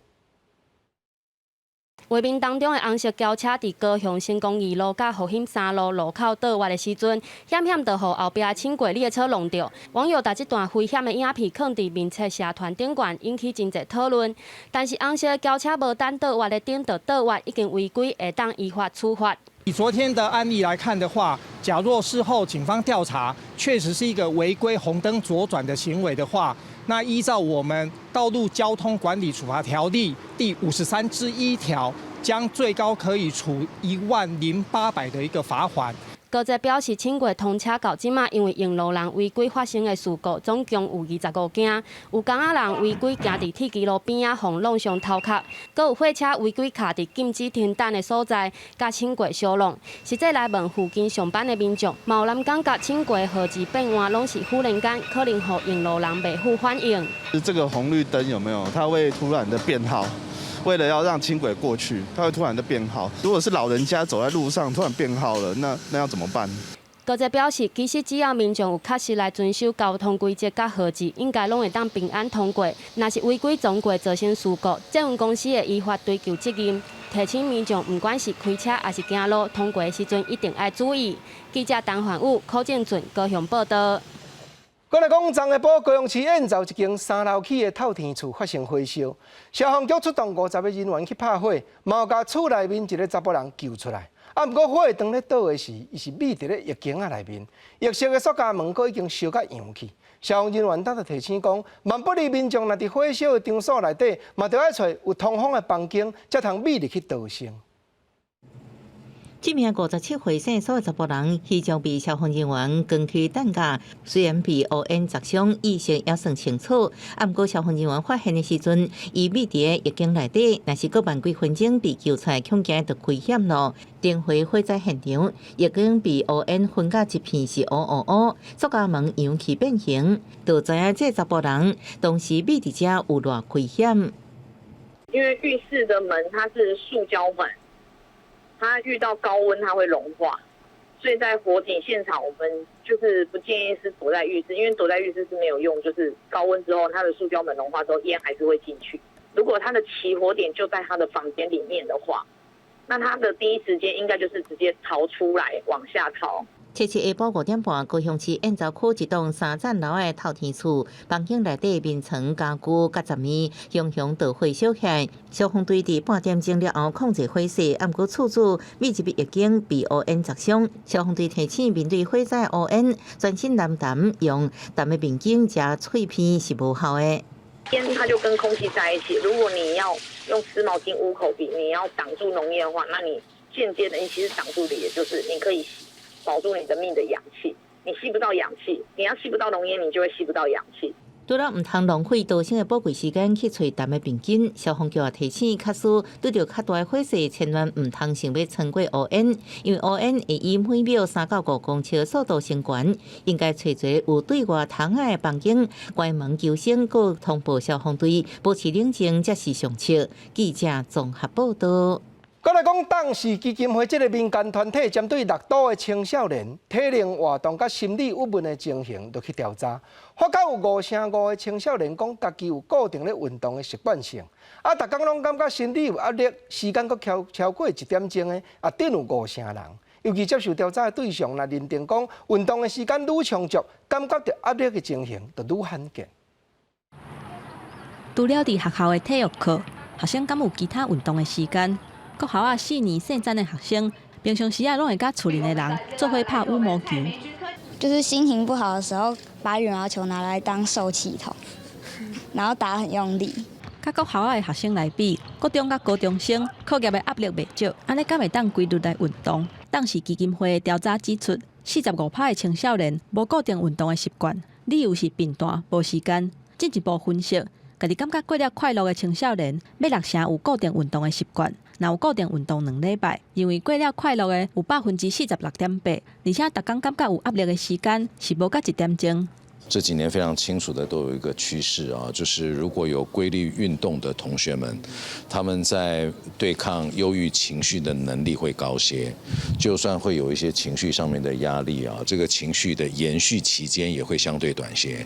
畫面當中的紅色轎車佇高雄成功二路佮復興三路路口倒彎的時陣，險險就予後壁輕軌列車挵著。網友共這段危險的影片囥佇面冊社團頂懸，引起真濟討論。但是紅色轎車無等倒彎的燈就倒彎，已經違規，會當依法處罰。以昨天的案例來看的話，假若事後警方調查確實是一個違規紅燈左轉的行為的話，那依照我們道路交通管理處罰條例第53之1條，將最高可以處10,800的一個罰鍰。高捷表示，輕軌通車到這馬，因為用路人違規發生的事故，總共有25件，有工仔人違規行佇鐵枝路邊仔，予弄傷頭殼，閣有貨車違規卡佇禁止停等的所在，佮輕軌相挵。實際來問附近上班的民眾，嘛有人感覺輕軌號誌變換攏是忽然間，可能予用路人袂赴反應。這個紅綠燈有沒有？它會突然的變號。為了要讓輕軌過去，它會突然的變號。如果是老人家走在路上突然變號了，那要怎麼辦？高捷表示，其實只要民眾有確實來遵守交通規則佮號誌，應該攏會當平安通過。若是違規撞過造成事故，捷運公司會依法追究責任。提醒民眾，毋管是開車抑是行路，通過的時陣一定愛注意。記者陳焕武、柯正俊高雄報道。閣來講，昨下晡高雄市燕巢一間三樓起的透天厝發生火燒，消防局出動50個人員去拍火，嘛有共厝內面一個查埔人救出來。啊，毋過火當咧倒的時，伊是覕佇咧浴間仔內面，浴室的塑膠門閣已經燒甲溶去。消防人員當就提醒講，萬不利民眾若佇火燒的場所內底，嘛著愛揣有通風的房間，才通覕入去逃生。這名57歲姓蘇的查埔人，彼陣被消防人員扛去擔架，雖然被烏煙灼傷，意識猶算清楚。啊，毋過消防人員發現的時陣，伊覕佇浴間內底，若是閣慢幾分鐘被救出來，恐驚就危險咯。電回火災現場，浴間被烏煙熏甲一片是烏烏烏，塑膠門溶去變形，就知影這查埔人當時覕佇遮有偌危險。因為浴室的門它是塑膠門。它遇到高溫，它會融化，所以在火警現場，我們就是不建議是躲在浴室，因為躲在浴室是沒有用，就是高溫之後，它的塑膠門融化之後，煙還是會進去。如果它的起火點就在他的房間裡面的話，那他的第一時間應該就是直接逃出來，往下逃。七日下晡5點半，高雄市燕巢區一棟三層樓的透天厝，房間內底眠床、家具佮雜物，熊熊大火燒起來。消防隊佇半點鐘了後控制火勢，毋過厝主覕入浴間被烏煙灼傷。消防隊提醒，面對火災烏煙，全身澹澹，用澹的面巾遮喙鼻是無效的。煙它就跟空氣在一起，如果你要用濕毛巾捂口鼻，你要擋住濃煙的話，那你間接的你其實擋住的也就是你可以保住你的命的氧氣。你吸不到氧氣，你要吸不到濃煙，你就會吸不到氧氣。除了毋通浪費逃生的寶貴時間去揣澹的便巾，消防局也提醒，假使拄著較大的火勢，千萬毋通想欲衝過烏煙，因為烏煙會以每秒3到5公尺的速度升懸，應該揣一个有對外窗仔的房間，關門求生，閣通報消防隊，保持冷靜才是上策。記者綜合報道。閣來講，當時基金會這个民間團體針對六都的青少年體能活動佮心理鬱悶的情形，就去調查，發覺有5成5的青少年講家己有固定咧運動的習慣性，啊，逐工攏感覺心理有壓力，時間閣超超過一點鐘的，也頂有5成人。尤其接受調查的對象，若認定講運動的時間愈充足，感覺著壓力的情形就愈罕見。除了佇學校的體育課，學生敢有其他運動的時間？國校仔四年聖戰的學生，平常時仔攏會佮厝裡的人做伙拍羽毛球。就是心情不好的時候，把羽毛球拿來當受氣筒，然後打很用力。佮國校仔的學生來比，國中佮高中生課業的壓力袂少，按呢敢會當規律來運動？當時基金會調查指出，45趴的青少年無固定運動的習慣，理由是貧惰、無時間。進一步分析，家己感覺過了快樂的青少年，欲6成有固定運動的習慣。若有固定運動兩禮拜，認為過了快樂的有46.8%，而且逐工感覺有壓力的時間是無到一點鐘。這幾年非常清楚的都有一個趨勢啊，就是如果有規律運動的同學們，他們在對抗憂鬱情緒的能力會高些，就算會有一些情緒上面的壓力啊，這個情緒的延續期間也會相對短些。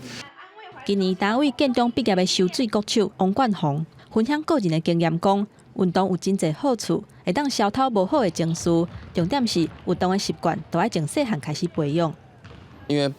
今年單位建中畢業的游水國手王冠宏分享個人的經驗，講運動有真濟好處，會當消透無好的情緒。重點是運動的習慣，都愛從細漢開始培養。因為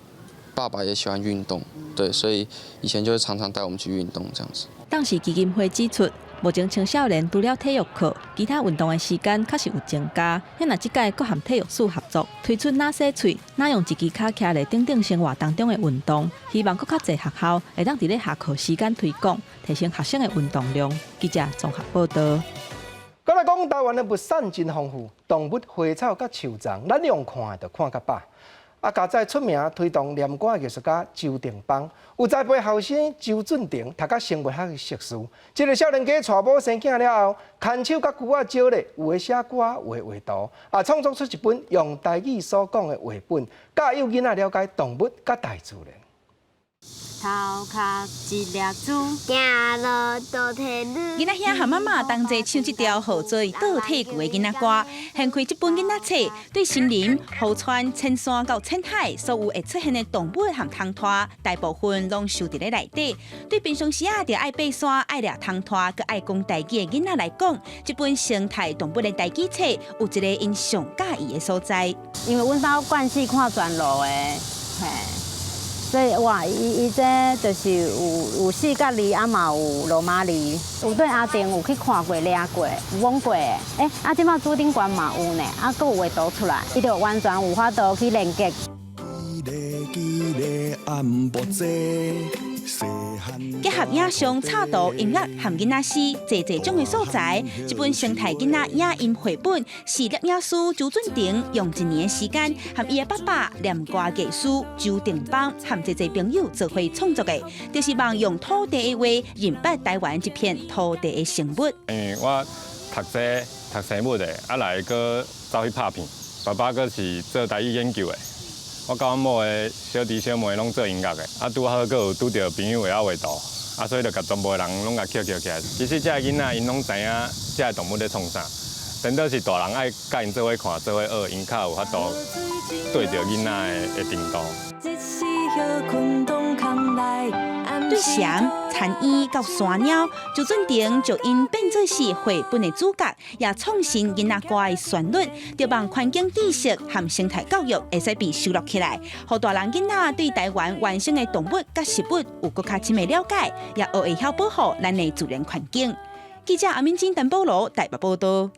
爸爸也喜歡運動，對，所以以前就會常常帶我們去運動，這樣子。當時基金會指出，目前青少年除了體育課，其他運動的時間確實有增加。那這屆閣和體育署合作，推出若洗喙，若用一支跤徛咧等等生活當中的運動，希望閣較濟學校會當佇咧下課時間推廣，提升學生的運動量。記者綜合報道。閣來講，台灣的物產真豐富，動物、花草佮樹叢，咱用看就看較飽。啊，家在出名推動念歌藝術家周定邦，有栽培後生周俊廷讀甲生物學的碩士。這个少年家娶某生囝了後，牽手佮龜仔招咧，有的寫歌，有的畫圖，啊，創作出一本用台語所講的繪本，教幼囡仔了解動物佮大自然。頭殼一粒珠，行路倒退嚕。囡仔兄和媽媽同齊唱這條號做倒退嚕的囡仔歌，掀開這本囡仔冊，對森林、河川、淺山到淺海，所有會出現的動物和蟲豸，大部分攏收佇咧內底。對平常時仔就愛爬山、愛掠蟲豸、閣愛講台語的囡仔來講，這本生態動物的台語冊有一个𪜶上佮意的所在。因為阮兜慣勢看全路的，嘿。所以哇，伊伊這就是有有四角鯉，啊嘛有羅馬鯉，有對阿定有去看過、掠過、摸過。欸，啊，這擺主頂懸嘛有呢，啊，閣有畫圖出來，伊就完全有法度去連結。結合影像、插圖、音樂和囡仔詩，濟濟種的素材，這本生態囡仔影音繪本是攝影師周俊廷用一年的時間，和伊的爸爸念歌藝師周定邦和濟濟朋友做伙創作的，就是望用土地的話認捌台灣這片土地的生物。欸，我讀冊讀生物的，啊來閣走去拍片，爸爸閣是做台語研究的。我佮阮某的小弟小妹攏做音樂的，啊拄好閣有拄著朋友會曉畫圖，啊所以就共全部的人攏共抾抾起來。其實這个囡仔𪜶攏知影這个動物咧創啥，顛倒是大人愛佮𪜶做伙看、做伙學，𪜶較有法度對著囡仔的程度。對蟬、田鸚到山貓，周俊廷就𪜶變做是繪本的主角，也創新囡仔歌的旋律，著望環境知識和生態教育會使被收錄起來，予大人囡仔對台灣原生的動物佮植物有閣較深的了解，也學會曉保護咱的自然環境。記者阿敏晶、陳保羅台北報道。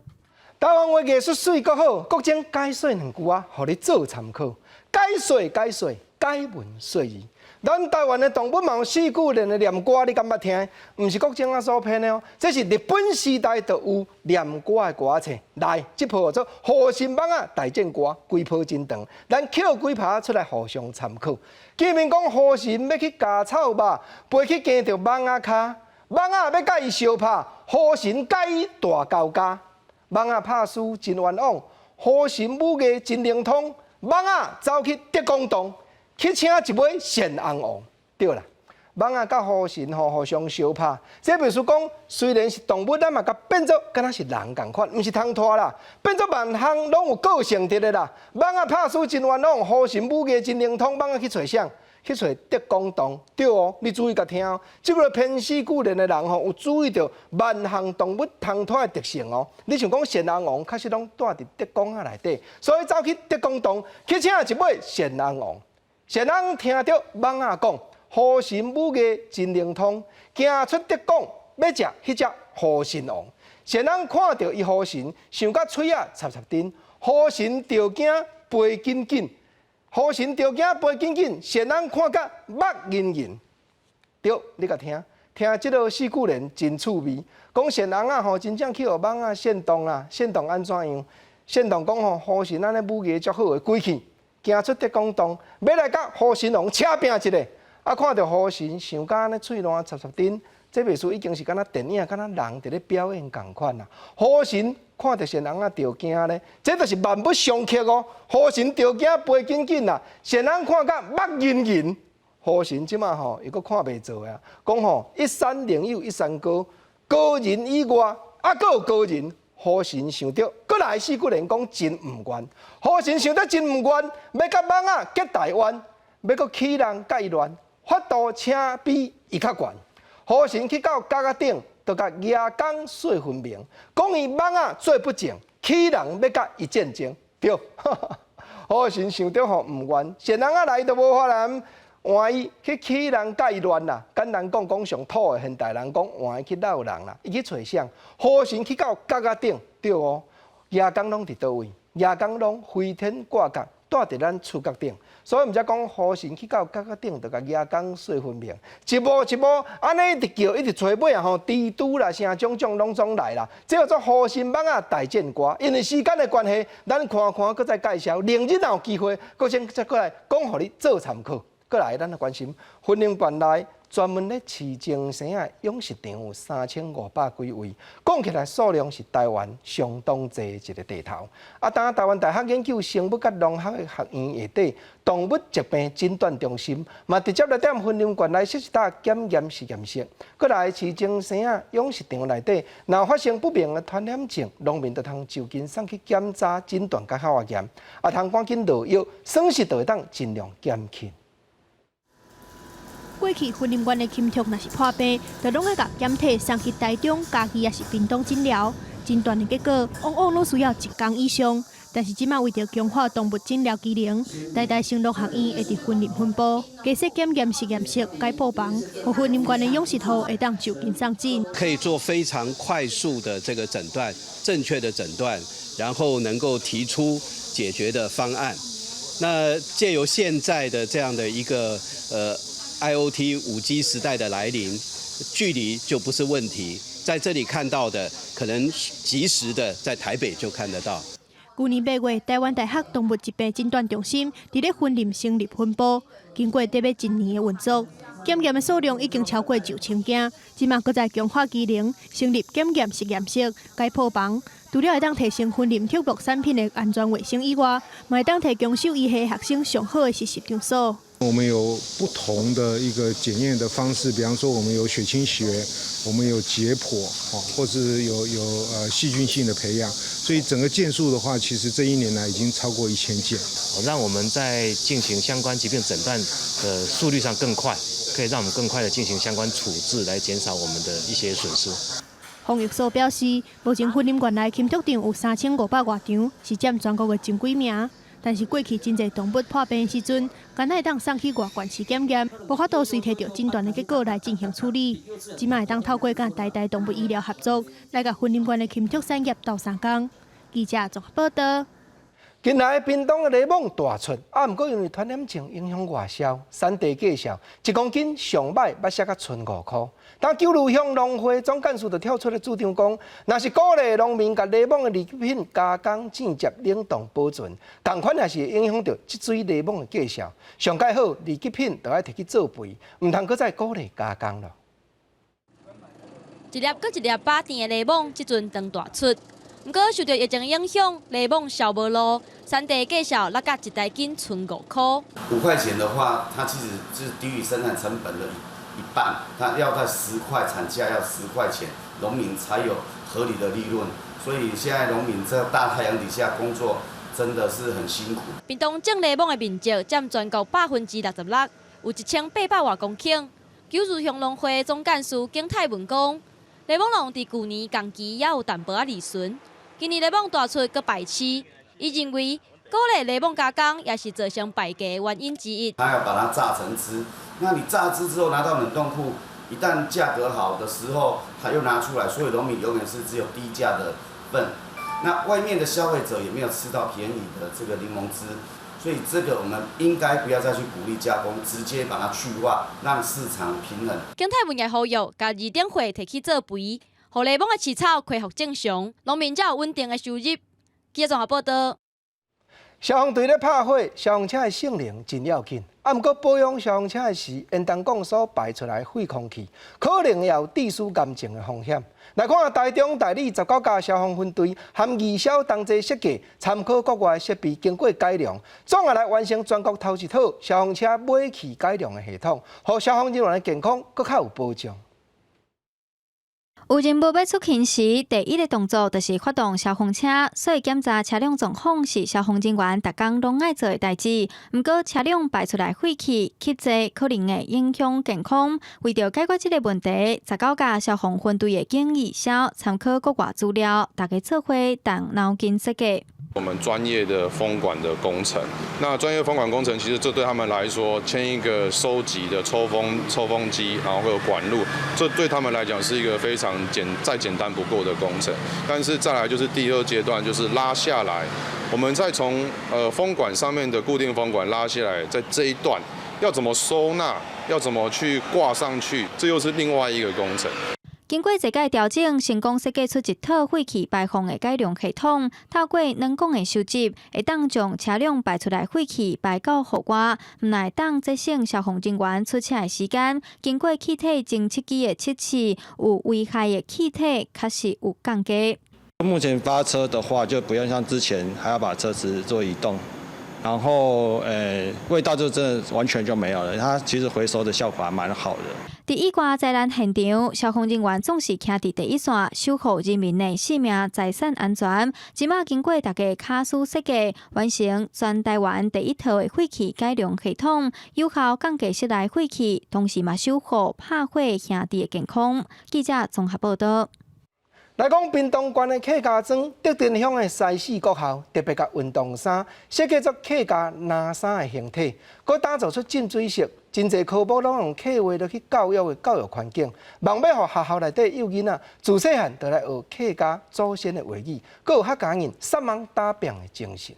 台灣話藝術媠閣好，國政解說兩句仔，予你做參考。解說解說，解文說字。咱台灣的動物嘛有四句連的念歌，你敢捌聽？毋是國政仔所編的哦，這是日本時代就有念歌的歌冊。來，這部叫做《虎神蠓仔大戰歌》，規部真長，咱抾幾拍出來互相參考。見面講虎神欲去咬草肉，飛去驚著蠓仔跤，蠓仔欲佮伊相拍，虎神佮伊大交加。蠓仔拍輸真冤枉，虎神武藝真靈通，蠓仔走去德公洞。去請一尾善尪王，對啦，蠓仔佮虎神吼互相相拍，這意思講雖然是動物，咱嘛共變做敢若是人仝款，毋是通拖啦，變做萬項攏有個性佇咧啦。蠓仔拍輸真冤枉，虎神武藝真靈通，蠓仔去揣誰？去揣德公洞，對哦，你注意共聽哦。這个編四句聯的人吼，有注意著萬項動物通拖的特性哦。你想講善尪王確實攏蹛佇德公仔內底，所以走去德公洞去請一尾善尪王。善尪聽著蠓仔講，虎神武藝真靈通，行出德公欲食彼隻虎神王。善尪看著伊虎神，想甲喙仔插插釘，虎神著驚飛緊緊，虎神著驚飛緊緊，善尪看甲目銀銀。對，你共聽，聽這个四句聯真趣味。講善尪仔吼，真正去予蠓仔煽動啦，煽動按怎樣？煽動講吼，虎神按呢武藝足好的，規氣。行出德公洞，欲來佮虎神王車拚一下，啊！看著虎神想甲按呢喙瀾插插釘，這袂輸已經是敢若電影，敢若人佇咧表演仝款啦。虎神看著善尪仔著驚咧，這就是萬物相克哦。虎神著驚飛緊緊啦，善尪看甲目銀銀。虎神這馬吼又閣看袂做啊，講吼一山另有一山高，高人以外，啊，閣有高人。虎神想著，閣來四句聯講真毋願。虎神想著真毋願，欲佮蠓仔結大怨，欲閣起人佮伊亂，法度請比伊較懸。虎神去到角仔頂，就共牙講說分明，講伊蠓仔做不正，起人欲佮伊戰爭。對，虎神想著吼毋願，善尪仔來都無法啦，換伊去起人佮伊亂啦。簡單講講上土的現代人講換伊去鬧人啦，伊去揣誰？虎神去到角仔頂，對哦，牙公攏佇佗位？牙公攏飛天掛角，蹛佇咱厝角頂。所以毋才講虎神去到角仔頂，就共牙公說分明，一步一步按呢一直叫，一直揣尾啊吼，蜘蛛啦，啥種種攏總來啦。這叫做虎神蠓仔大戰歌。因為時間的關係，咱看看，閣再介紹。明日若有機會，閣先再過來講予你做參考。閣來，咱來關心雲林縣內專門咧飼精牲的養殖場有3500幾位，講起來數量是台灣相當濟一个地頭。啊，當台灣大學研究生物佮農學的學院下底動物疾病診斷中心，嘛直接來踮雲林縣內設一搭檢驗實驗室。閣來飼精牲仔養殖場內底，若發生不明的傳染症，農民就通就近送去檢查診斷佮化驗，啊，通趕緊落藥，損失就會當盡量減輕。過去雲林縣的禽畜若是破病，就攏愛共檢體送去台中、嘉義抑是屏東診療，診斷的結果往往攏需要一工以上。但是這馬為著強化動物診療機能，台大生農學院會佇雲林分部加設檢驗實驗室、解剖房，予雲林縣的養殖戶會當就近送診。可以做非常快速的這個診斷，正確的診斷，然後能夠提出解決的方案。那借由現在的這樣的一個IoT 5G 時代的來臨，距離就不是問題。在這裡看到的，可能即時的在台北就看得到。舊年8月，台灣大學動物疾病診斷中心佇咧雲林成立分部，經過短欲一年的運作，檢驗的數量已經超過9000件。這馬閣再強化機能，成立檢驗實驗室、解剖房，除了會當提升雲林畜牧產品的安全衛生以外，嘛會當提供獸醫系學生上好的實習場所。我們有不同的一個檢驗的方式，比方說我們有血清學，我們有解剖，或是有細菌性的培養，所以整個件數的話，其實這一年來已經超過1000件。讓我們在進行相關疾病診斷的速率上更快，可以讓我們更快的進行相關處置，來減少我們的一些損失。防疫所表示，目前雲林縣內禽畜場有3500外場，是佔全國的前幾名。但是過去真濟動物破病的時陣，干焦會當送去外縣市檢驗，無法度隨提著診斷的結果來進行處理。這馬會當透過佮台大動物醫療合作，來共雲林縣的禽畜產業鬥相共。記者綜合報導。近來屏東的檸檬大出，啊，毋過因為傳染症影響外銷，產地價數1公斤上䆀欲摔到1500箍。但九如鄉農會總幹事就跳出來主張講，若是鼓勵農民共檸檬的二級品加工剪接冷凍保存，仝款也是會影響著這水檸檬的價數。上蓋好二級品就愛提去做肥，毋通閣再鼓勵加工咯。一粒閣一粒飽甜的檸檬，這陣當大出。毋過受著疫情影響，檸檬銷無路，產地價數落甲一台斤賰5箍。 5塊錢的話，它其實是低於生產成本的一半，它要在十塊產價要十塊錢，農民才有合理的利潤。所以現在農民在大太陽底下工作，真的是很辛苦。屏東種檸檬的面積佔全國66%，有1800外公頃。九如鄉農會總幹事景泰文講，檸檬農佇舊年仝期也有淡薄仔利潤。今年檸檬大出閣敗市，伊認為鼓勵檸檬加工也是造成敗價的原因之一。他要把它榨成汁，那你榨汁之後拿到冷凍庫，一旦價格好的時候，他又拿出來，所以農民永遠是只有低價的份。那外面的消費者也沒有吃到便宜的這個檸檬汁，所以這個我們應該不要再去鼓勵加工，直接把它去化，讓市場平衡。景泰文也呼籲，共二等貨提去做肥，予檸檬的市場恢復正常，農民才有穩定的收入。記者綜合報導。消防隊咧拍火，消防車的性能真要緊。啊，毋過保養消防車的時，煙囱管所排出來廢空氣，可能也有致死癌症的風險。來看台中大里19家消防分隊和義消同齊設計，參考國外設備，經過改良，總合來完成全國頭一套消防車尾氣改良的系統，予消防人員的健康閣較有保障。有任務欲出勤時，第一个動作就是發動消防車，所以檢查車輛狀況是消防人員逐工攏愛做的代誌。毋過車輛排出來廢氣吸濟，可能會影響健康。為著解決這个問題，19家消防分隊的警義消參考國外資料，大家做伙動腦筋設計。我們專業的風管的工程，那專業風管工程其實這對他們來說，牽一個收集的抽風機，然後會有管路，這對他們來講是一個非常再簡單不過的工程。但是再來就是第二階段，就是拉下來，我們再從風管上面的固定風管拉下來，在這一段要怎麼收納，要怎麼去掛上去，這又是另外一個工程。經過這屆調整，成功設計出一套廢氣排放的改良系統。透過軟管的收集，會當將車輛排出來廢氣排到戶外，毋但會當節省消防人員出車的時間。經過氣體偵測機的測試，有危害的氣體確實有降低。目前發車的話，就不用像之前還要把車子做移動，然後味道就真的完全就沒有了。它其實回收的效果還蠻好的。佇意外災難現場，消防人員總是徛佇第一線，守護人民的性命財產安全。這馬經過大家巧思設計，完成全台灣第一套的廢氣改良系統，有效降低室內廢氣，同時嘛守護拍火兄弟的健康。記者綜合報導。來講屏東縣的客家莊竹田鄉的西四國校，特別共運動衫設計做客家藍衫的形體，閣打造出浸水式，真濟科目攏用客話落去教育的教育環境，望欲予學校內底幼囡仔自細漢就來學客家祖先的話語，閣有客家人捒網打拚的精神。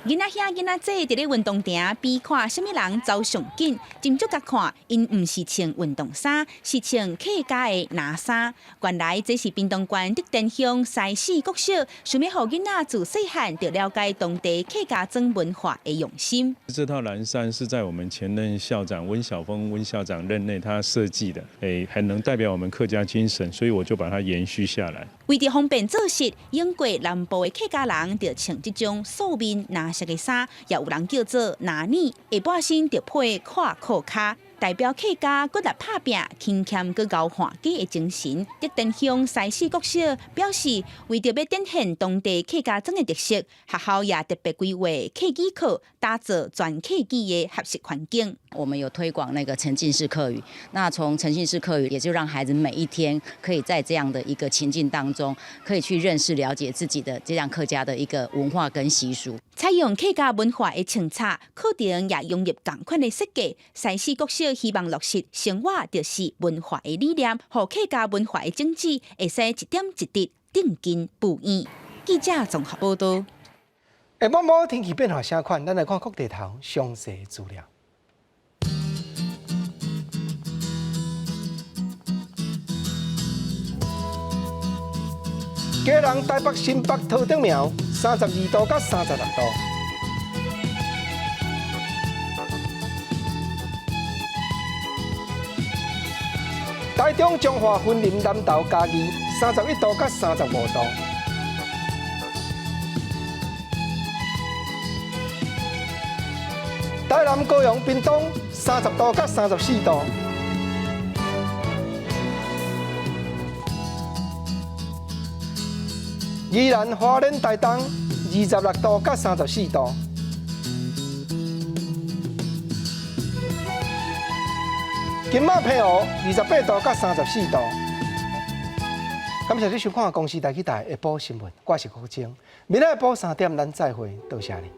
囡仔兄囡仔姊佇咧運動場比看啥物人走上緊，斟酌共看，𪜶毋是穿運動衫，是穿客家的藍衫。原來這是屏東縣竹田鄉西四國小，想欲予囡仔自細漢就了解當地客家莊文化的用心。這套藍衫是在我們前任校長溫曉峰溫校長任內他設計的，還能代表我們客家精神，所以我就把它延續下來。為著方便做事，永過南部的客家人就穿這種素面藍色的衫，也有人叫做藍呢，下半身就配闊褲跤，代表客家骨力拍拚、勤儉閣𠢕旱家的精神。竹田鄉西四國小表示，為著欲展現當地客家莊的特色，學校也特別規劃客語課，打造全客語的學習環境。我們有推廣那個沉浸式客語，那從沉浸式客語，也就讓孩子每一天可以在這樣的一個情境當中，可以去認識、了解自己的這樣客家的一個文化跟習俗。採用客家文化的穿插，課程也融入仝款的設計。西四國小希望落實生活就是文化的理念，予客家文化的種子會使一點一滴定根布院。記者綜合報導。下晡晡天氣變化啥款？咱來看各地頭詳細資料。基隆、台北、新北、桃竹苗，32度到36度。台中、彰化、雲林、南投、嘉義，31度到35度。台南、高雄、屏東，30度到34度。宜蘭、花蓮、台東，26度到34度。金馬澎湖28度到34度。感謝你收看《公視台語台》下晡新聞，我是郭晶。明仔下晡3點，咱再會，多謝你。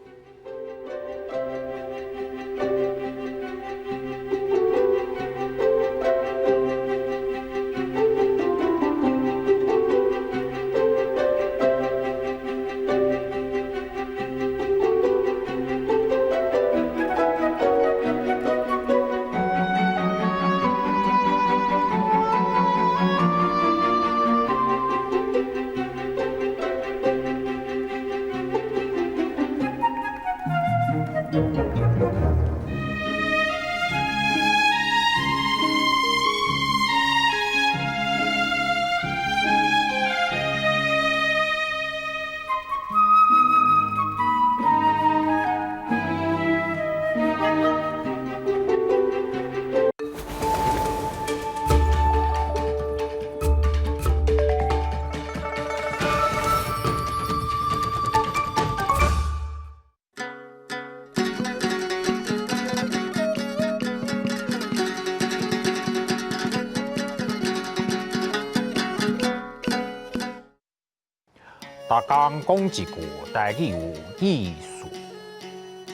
逐工講一句台語有意思。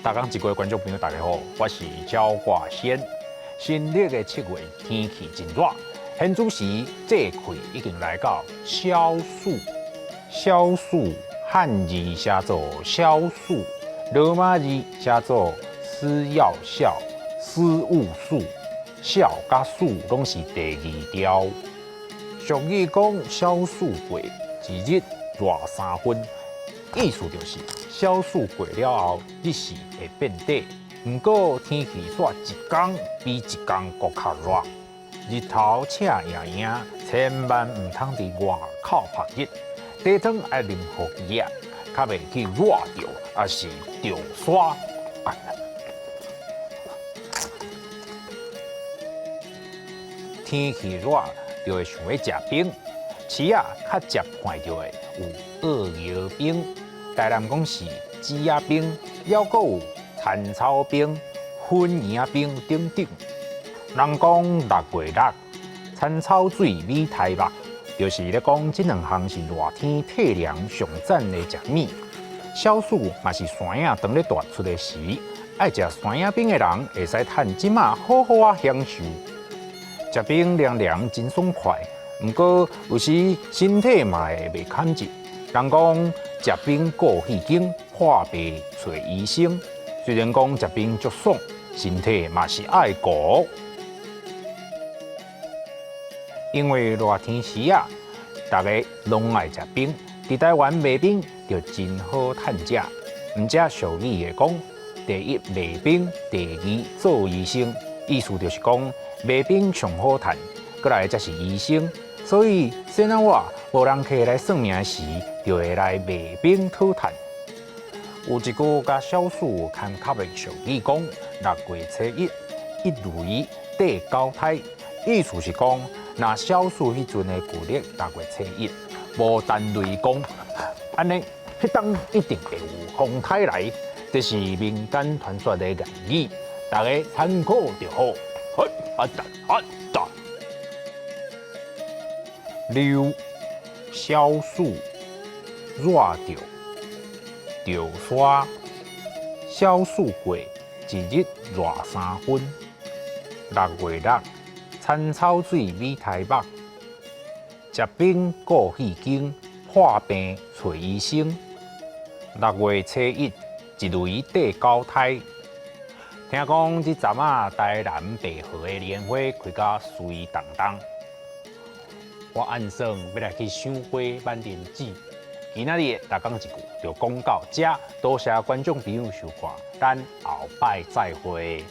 逐工一句觀眾朋友大家好，我是焦掛先。新曆的7月天氣真熱，現此時節氣已經來到小暑。小暑漢字寫做小暑，羅馬字寫做司藥孝，司務暑，孝佮暑攏是第二調。俗語講小暑過，一日熱3分，意思就是小暑過了後，日時會變短。毋過天氣煞一工比一工閣較熱，日頭赤炎炎，千萬毋通佇外口曝日。茶湯愛啉予熱，較袂去熱著，抑是著沙。天氣熱就會想欲食冰，市仔較捷看著的有澳搖冰，台南講是枝仔冰，抑閣有田草冰、粉圓仔冰等等。人講6月6，田草水米苔目，就是咧講這兩項是熱天退涼上讚的食物。小暑嘛是山仔當咧大出的時，愛食山仔冰的人會使趁這馬好好仔享受。食冰涼涼真爽快，毋過有時身體嘛會袂堪熱。人講食冰顧肺經，破病揣醫生。雖然講食冰足爽，身體嘛是愛顧。因為熱天時啊，大家攏愛食冰，佇台灣賣冰就真好趁食。毋只俗語會講，第一賣冰，第二做醫生，意思就是講賣冰上好趁，閣來才是醫生。所以，先仔我無人客來算命時，就會來賣冰討趁。有一句佮小暑有牽卡的俗語講：6月初一，一雷綴九胎。意思是講，若小暑彼陣的舊曆6月初一，無彈雷公，按呢，彼當一定會有風颱來。這是民間傳說的諺語，大家參考就好。好，阿達阿達，溜小暑熱著著沙，小暑過一日熱3分。6月6，田草水米苔目，食冰顧肺經，破病揣醫生。6月初1，一雷地九胎。聽講這陣仔台南白河的蓮花開甲媠當當，我按算欲來去賞花挽蓮子。今仔日逐工一句就講到遮，多謝觀眾朋友收看，咱後擺再會。